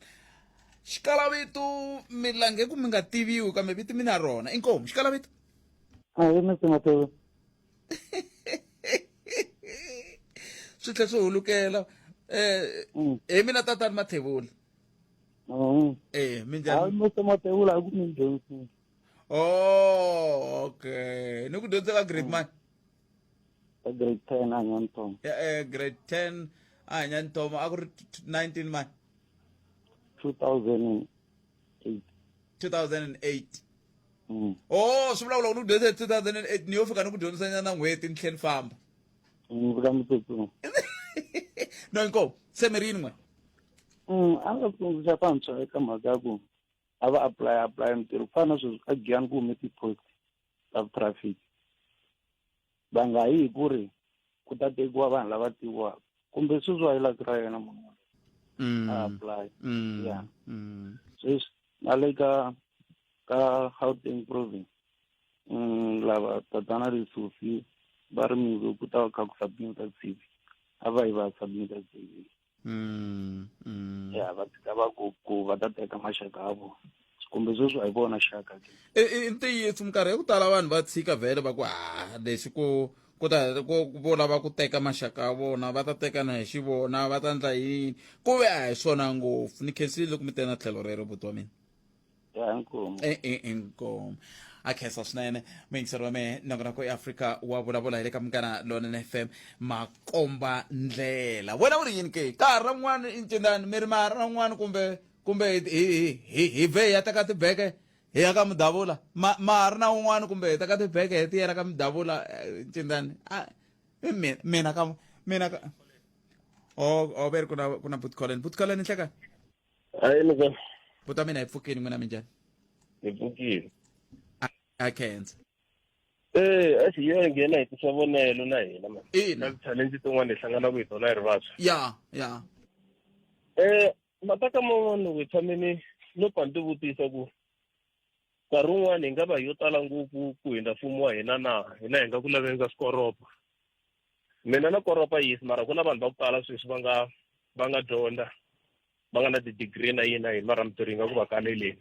xikalavito mi lange ku mi nga tiviwi kambe vito mi na rona inkomu xikalavito Ahee Mr Mateve. Swi tlhe swi hulukela eh hi mina tatani Mathevula. Eh minjhani? Hayi Mr Mathevula hi ku mi dyondzisa. Oh okay. Ni ku dyondze ka grade mani? Ka grade 10 a Nyantomo. Eh grade 10 a Nyantomo a ku ri 19 mani? 2008. 2008. Mm. Oh, swi vula ku loko ni ku dyondzisa 2008 ni yo fika ni ku dyondzisa nyana n'hweti ni tlhela ni famba. Ni vula mutsotso. No inkomu, se mi ri yini n'we? A nga tsundzuxa vantshwa eka mhaka ya ku a va apply apply mintirho ku fana na sweswi ka Giyani ku hume ti-post ta traffic va nga yi hi ku ri ku ta tekiwa vanhu lava tiviwaka kumbe sweswi wa yi laki ra yena munhu a apply ya sweswi na le ka ka Gauteng province lava tatana Lesufi va ri mundzuku ku ta va kha ku submit CV a va yi va submit CV ya va tshika va ku ku va ta teka maxaka ya vona kumbe sweswi a hi vona xaka ke I ntiyiso minkarhi ya ku tala vanhu va tshika vhele va ku ha lexi ku ku ta ku vo lava ku teka maxaka ya vona va ta tekana hi xivona va ta ndla yini ku ve a hi swona ngopfu ni khensile loko mi te na tlhelo rero buti wa mina ya inkomu e inkomu a khensa swinene muyingiseri wa mehe nongonoko eafrika wa vulavula hi le ka munghana lonene fm makomba ndlela wena u ri yini ke ka ha ri ra n'wana i ncindani mi ri ma ha ri ra n'wana kumbe kumbe hi hi hi vhe hi ya teka tibeke hi ya ka mudavula ma ma ha ri na un'wana kumbe hi teka tibeke hi tiyela ka mudavula ncindani a mina mina ka mina ka o o ve ri ku na ku na butcolen butcolen nhleka Hayi mina. Buti wa mina hi pfukile n'wina minjhani? Hi pfukile. A khensa. Eh, a xi yo nghena hi tisa vonelo na hina man. Ina. Na challenge tin'wana hi hlanganaka hi tona hi ri vantshwa. Ya, ya. Eh, mataka man'wana loko hi tshamini no pfa ni ti vutisa ku nkarhi wun'wana hi nga va yo tala ngopfu ku hundza mfumo wa hina na hina hi nga ku laveni ka swikoropo mina na koropa yes mara ku na vanhu va ku tala sweswi va nga va nga dyondza va nga na ti-degree na yini na yini mara mintirho yi nga ku va kaleleni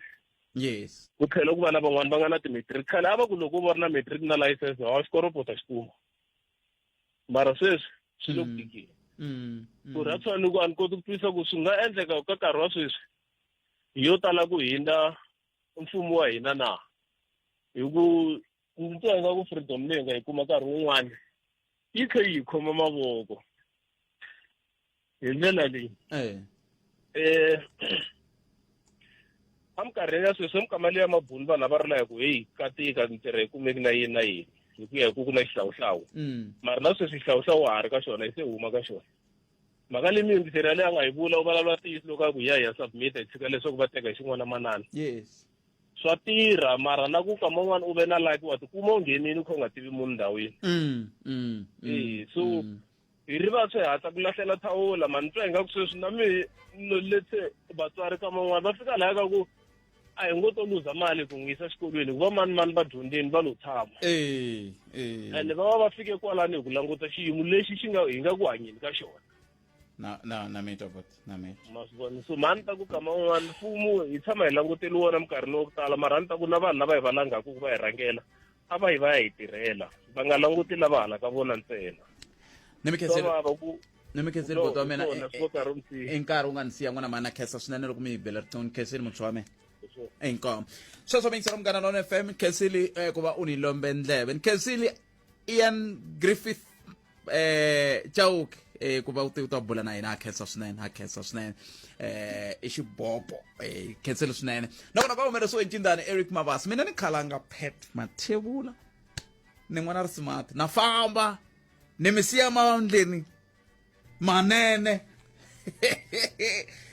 yes ku tlhela ku va na van'wani va nga na ti-matric khale a va ku loko u va ri na matric na license hawa xikoropo u ta xi kuma mara sweswi swi le ku mm. tikeni mm, ku ri that's why ni ku a ni koti ku twisisa ku swi nga endleka ka nkarhi wa sweswi yo tala ku hindza mfumo wa hina na hi ku ndzi twa ingaku freedom leyi nga yi kuma nkarhi wun'wani yi tlhe yi khoma mavoko hi ndlela leyi eh eminkarhini ya sweswi emikama leyi ya mabunu vanhu a va ri la hi ku heyi ka tika mintirho yi kumeki na yini na yini hi ku ya hi ku ku na xihlawuhlawu mm. mara na sweswi xihlawuhlawu ha ri ka xona yi se huma ka xona mhaka leyi miyingiseri yaleyo a nga yi vula u vulavula ntiyiso loko a ku ya hi ya submit hi tshika leswaku va teka hi xin'wana manana yes swa tirha mara na ku kama un'wana u ve na lucky wa tikuma u nghenini u kha u nga tivi munhu ndhawini mm, mm, mm, e so mm. hi ri vantshwa hi hatla ku lahlela thawula mani twa ingaku sweswi na mi letse vatswari kama un'wana va fika laya ka ku a hi ngo to luza mali ku n'wi yisa xikolweni hikuva mani mani va dyondzeni va lo tshama eh, eh. ende va va va fike kwalani hi ku languta xiyimo lexi xi nga hi nga ku hanyeni ka xona na na na mi twa na mi ma swi vona so mhani ta ku kama un'wana mfumo hi tshama hi languteli wona minkarhini wa ku tala mara ni ta ku na vanhu lava hi va langaku ku va hi rhangela a va yi va ya hi tirhela va nga languti lava hala ka vona ntsena ni mi khenseli ku ni mi khenseli buti wa mina i nkarhi u nga ni siya n'wana mana khensa swinene loko mi hi bela riqingho ni khenseli muntshwa wa mina. Inkomu. Sweswo mingisela Munghana Lona FM khensili eh, ku va u ni lombe ndleve. Ni khensili Ian Griffith eh Chauke eh ku va u ta bula na hina ha khensa swinene ha khensa swinene eh i xibopo eh khensele swinene nakona va humelerisiwe ncindani Eric Mabasa mina ni khalanga Pat Mathebula ni n'wana ri smart na famba ni mi siya mandleni manene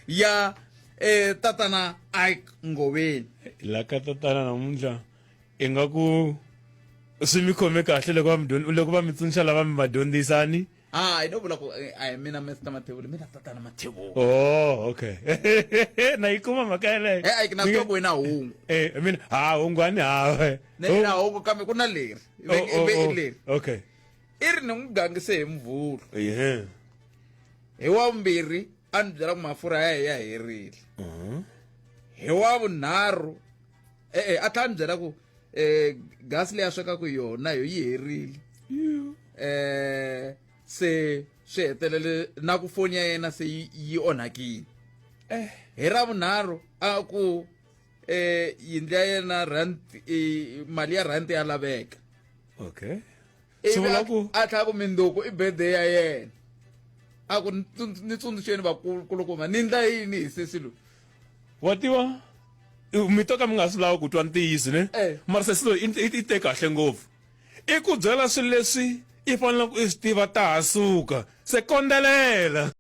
ya eh tatana Ike Ngoveni la ka tatana namuntlha ingaku swi mi khome kahle loko va mi loko va mi tsundzuxa lava mi va dyondzisani hayi no vula ku eh, a hi mina Mr Mathebula mina tatana Mathebula oh okay na yi kuma mhaka yeleyo Eh, Ike na swi ku wena hungu eh mina ha hungu a ni hawe ne na hungu kambe ku na leri Oh, oh, ive i oh. leri okay i ri ni n'wi gangise hi mvhulu yeah hi wa vumbirhi a ni byela ku mafurha ya ya herile hi wa vunharhu e-e a tlhela a ni byela ku um gasi leyi a swekaka yona yo yi herile um se swi hetelele na ku foni ya yena se yi onhakile eh. hi ra vunharhu a ku eh yindlu ya yena rent mali ya rent ya laveka okay swi vula ku a tlhela ku mindzuku i birthday ya yena a ku ni tsundzuxeni vakulukumba ni ndla yini hi sesi loyi wa tiva mi to ka mi nga swi lavi ku twa ntiyiso ne eh. mara sesi loyi i te kahle ngopfu i ku byela swilo leswi i faneleke i swi tiva ta ha suka se kondzelela.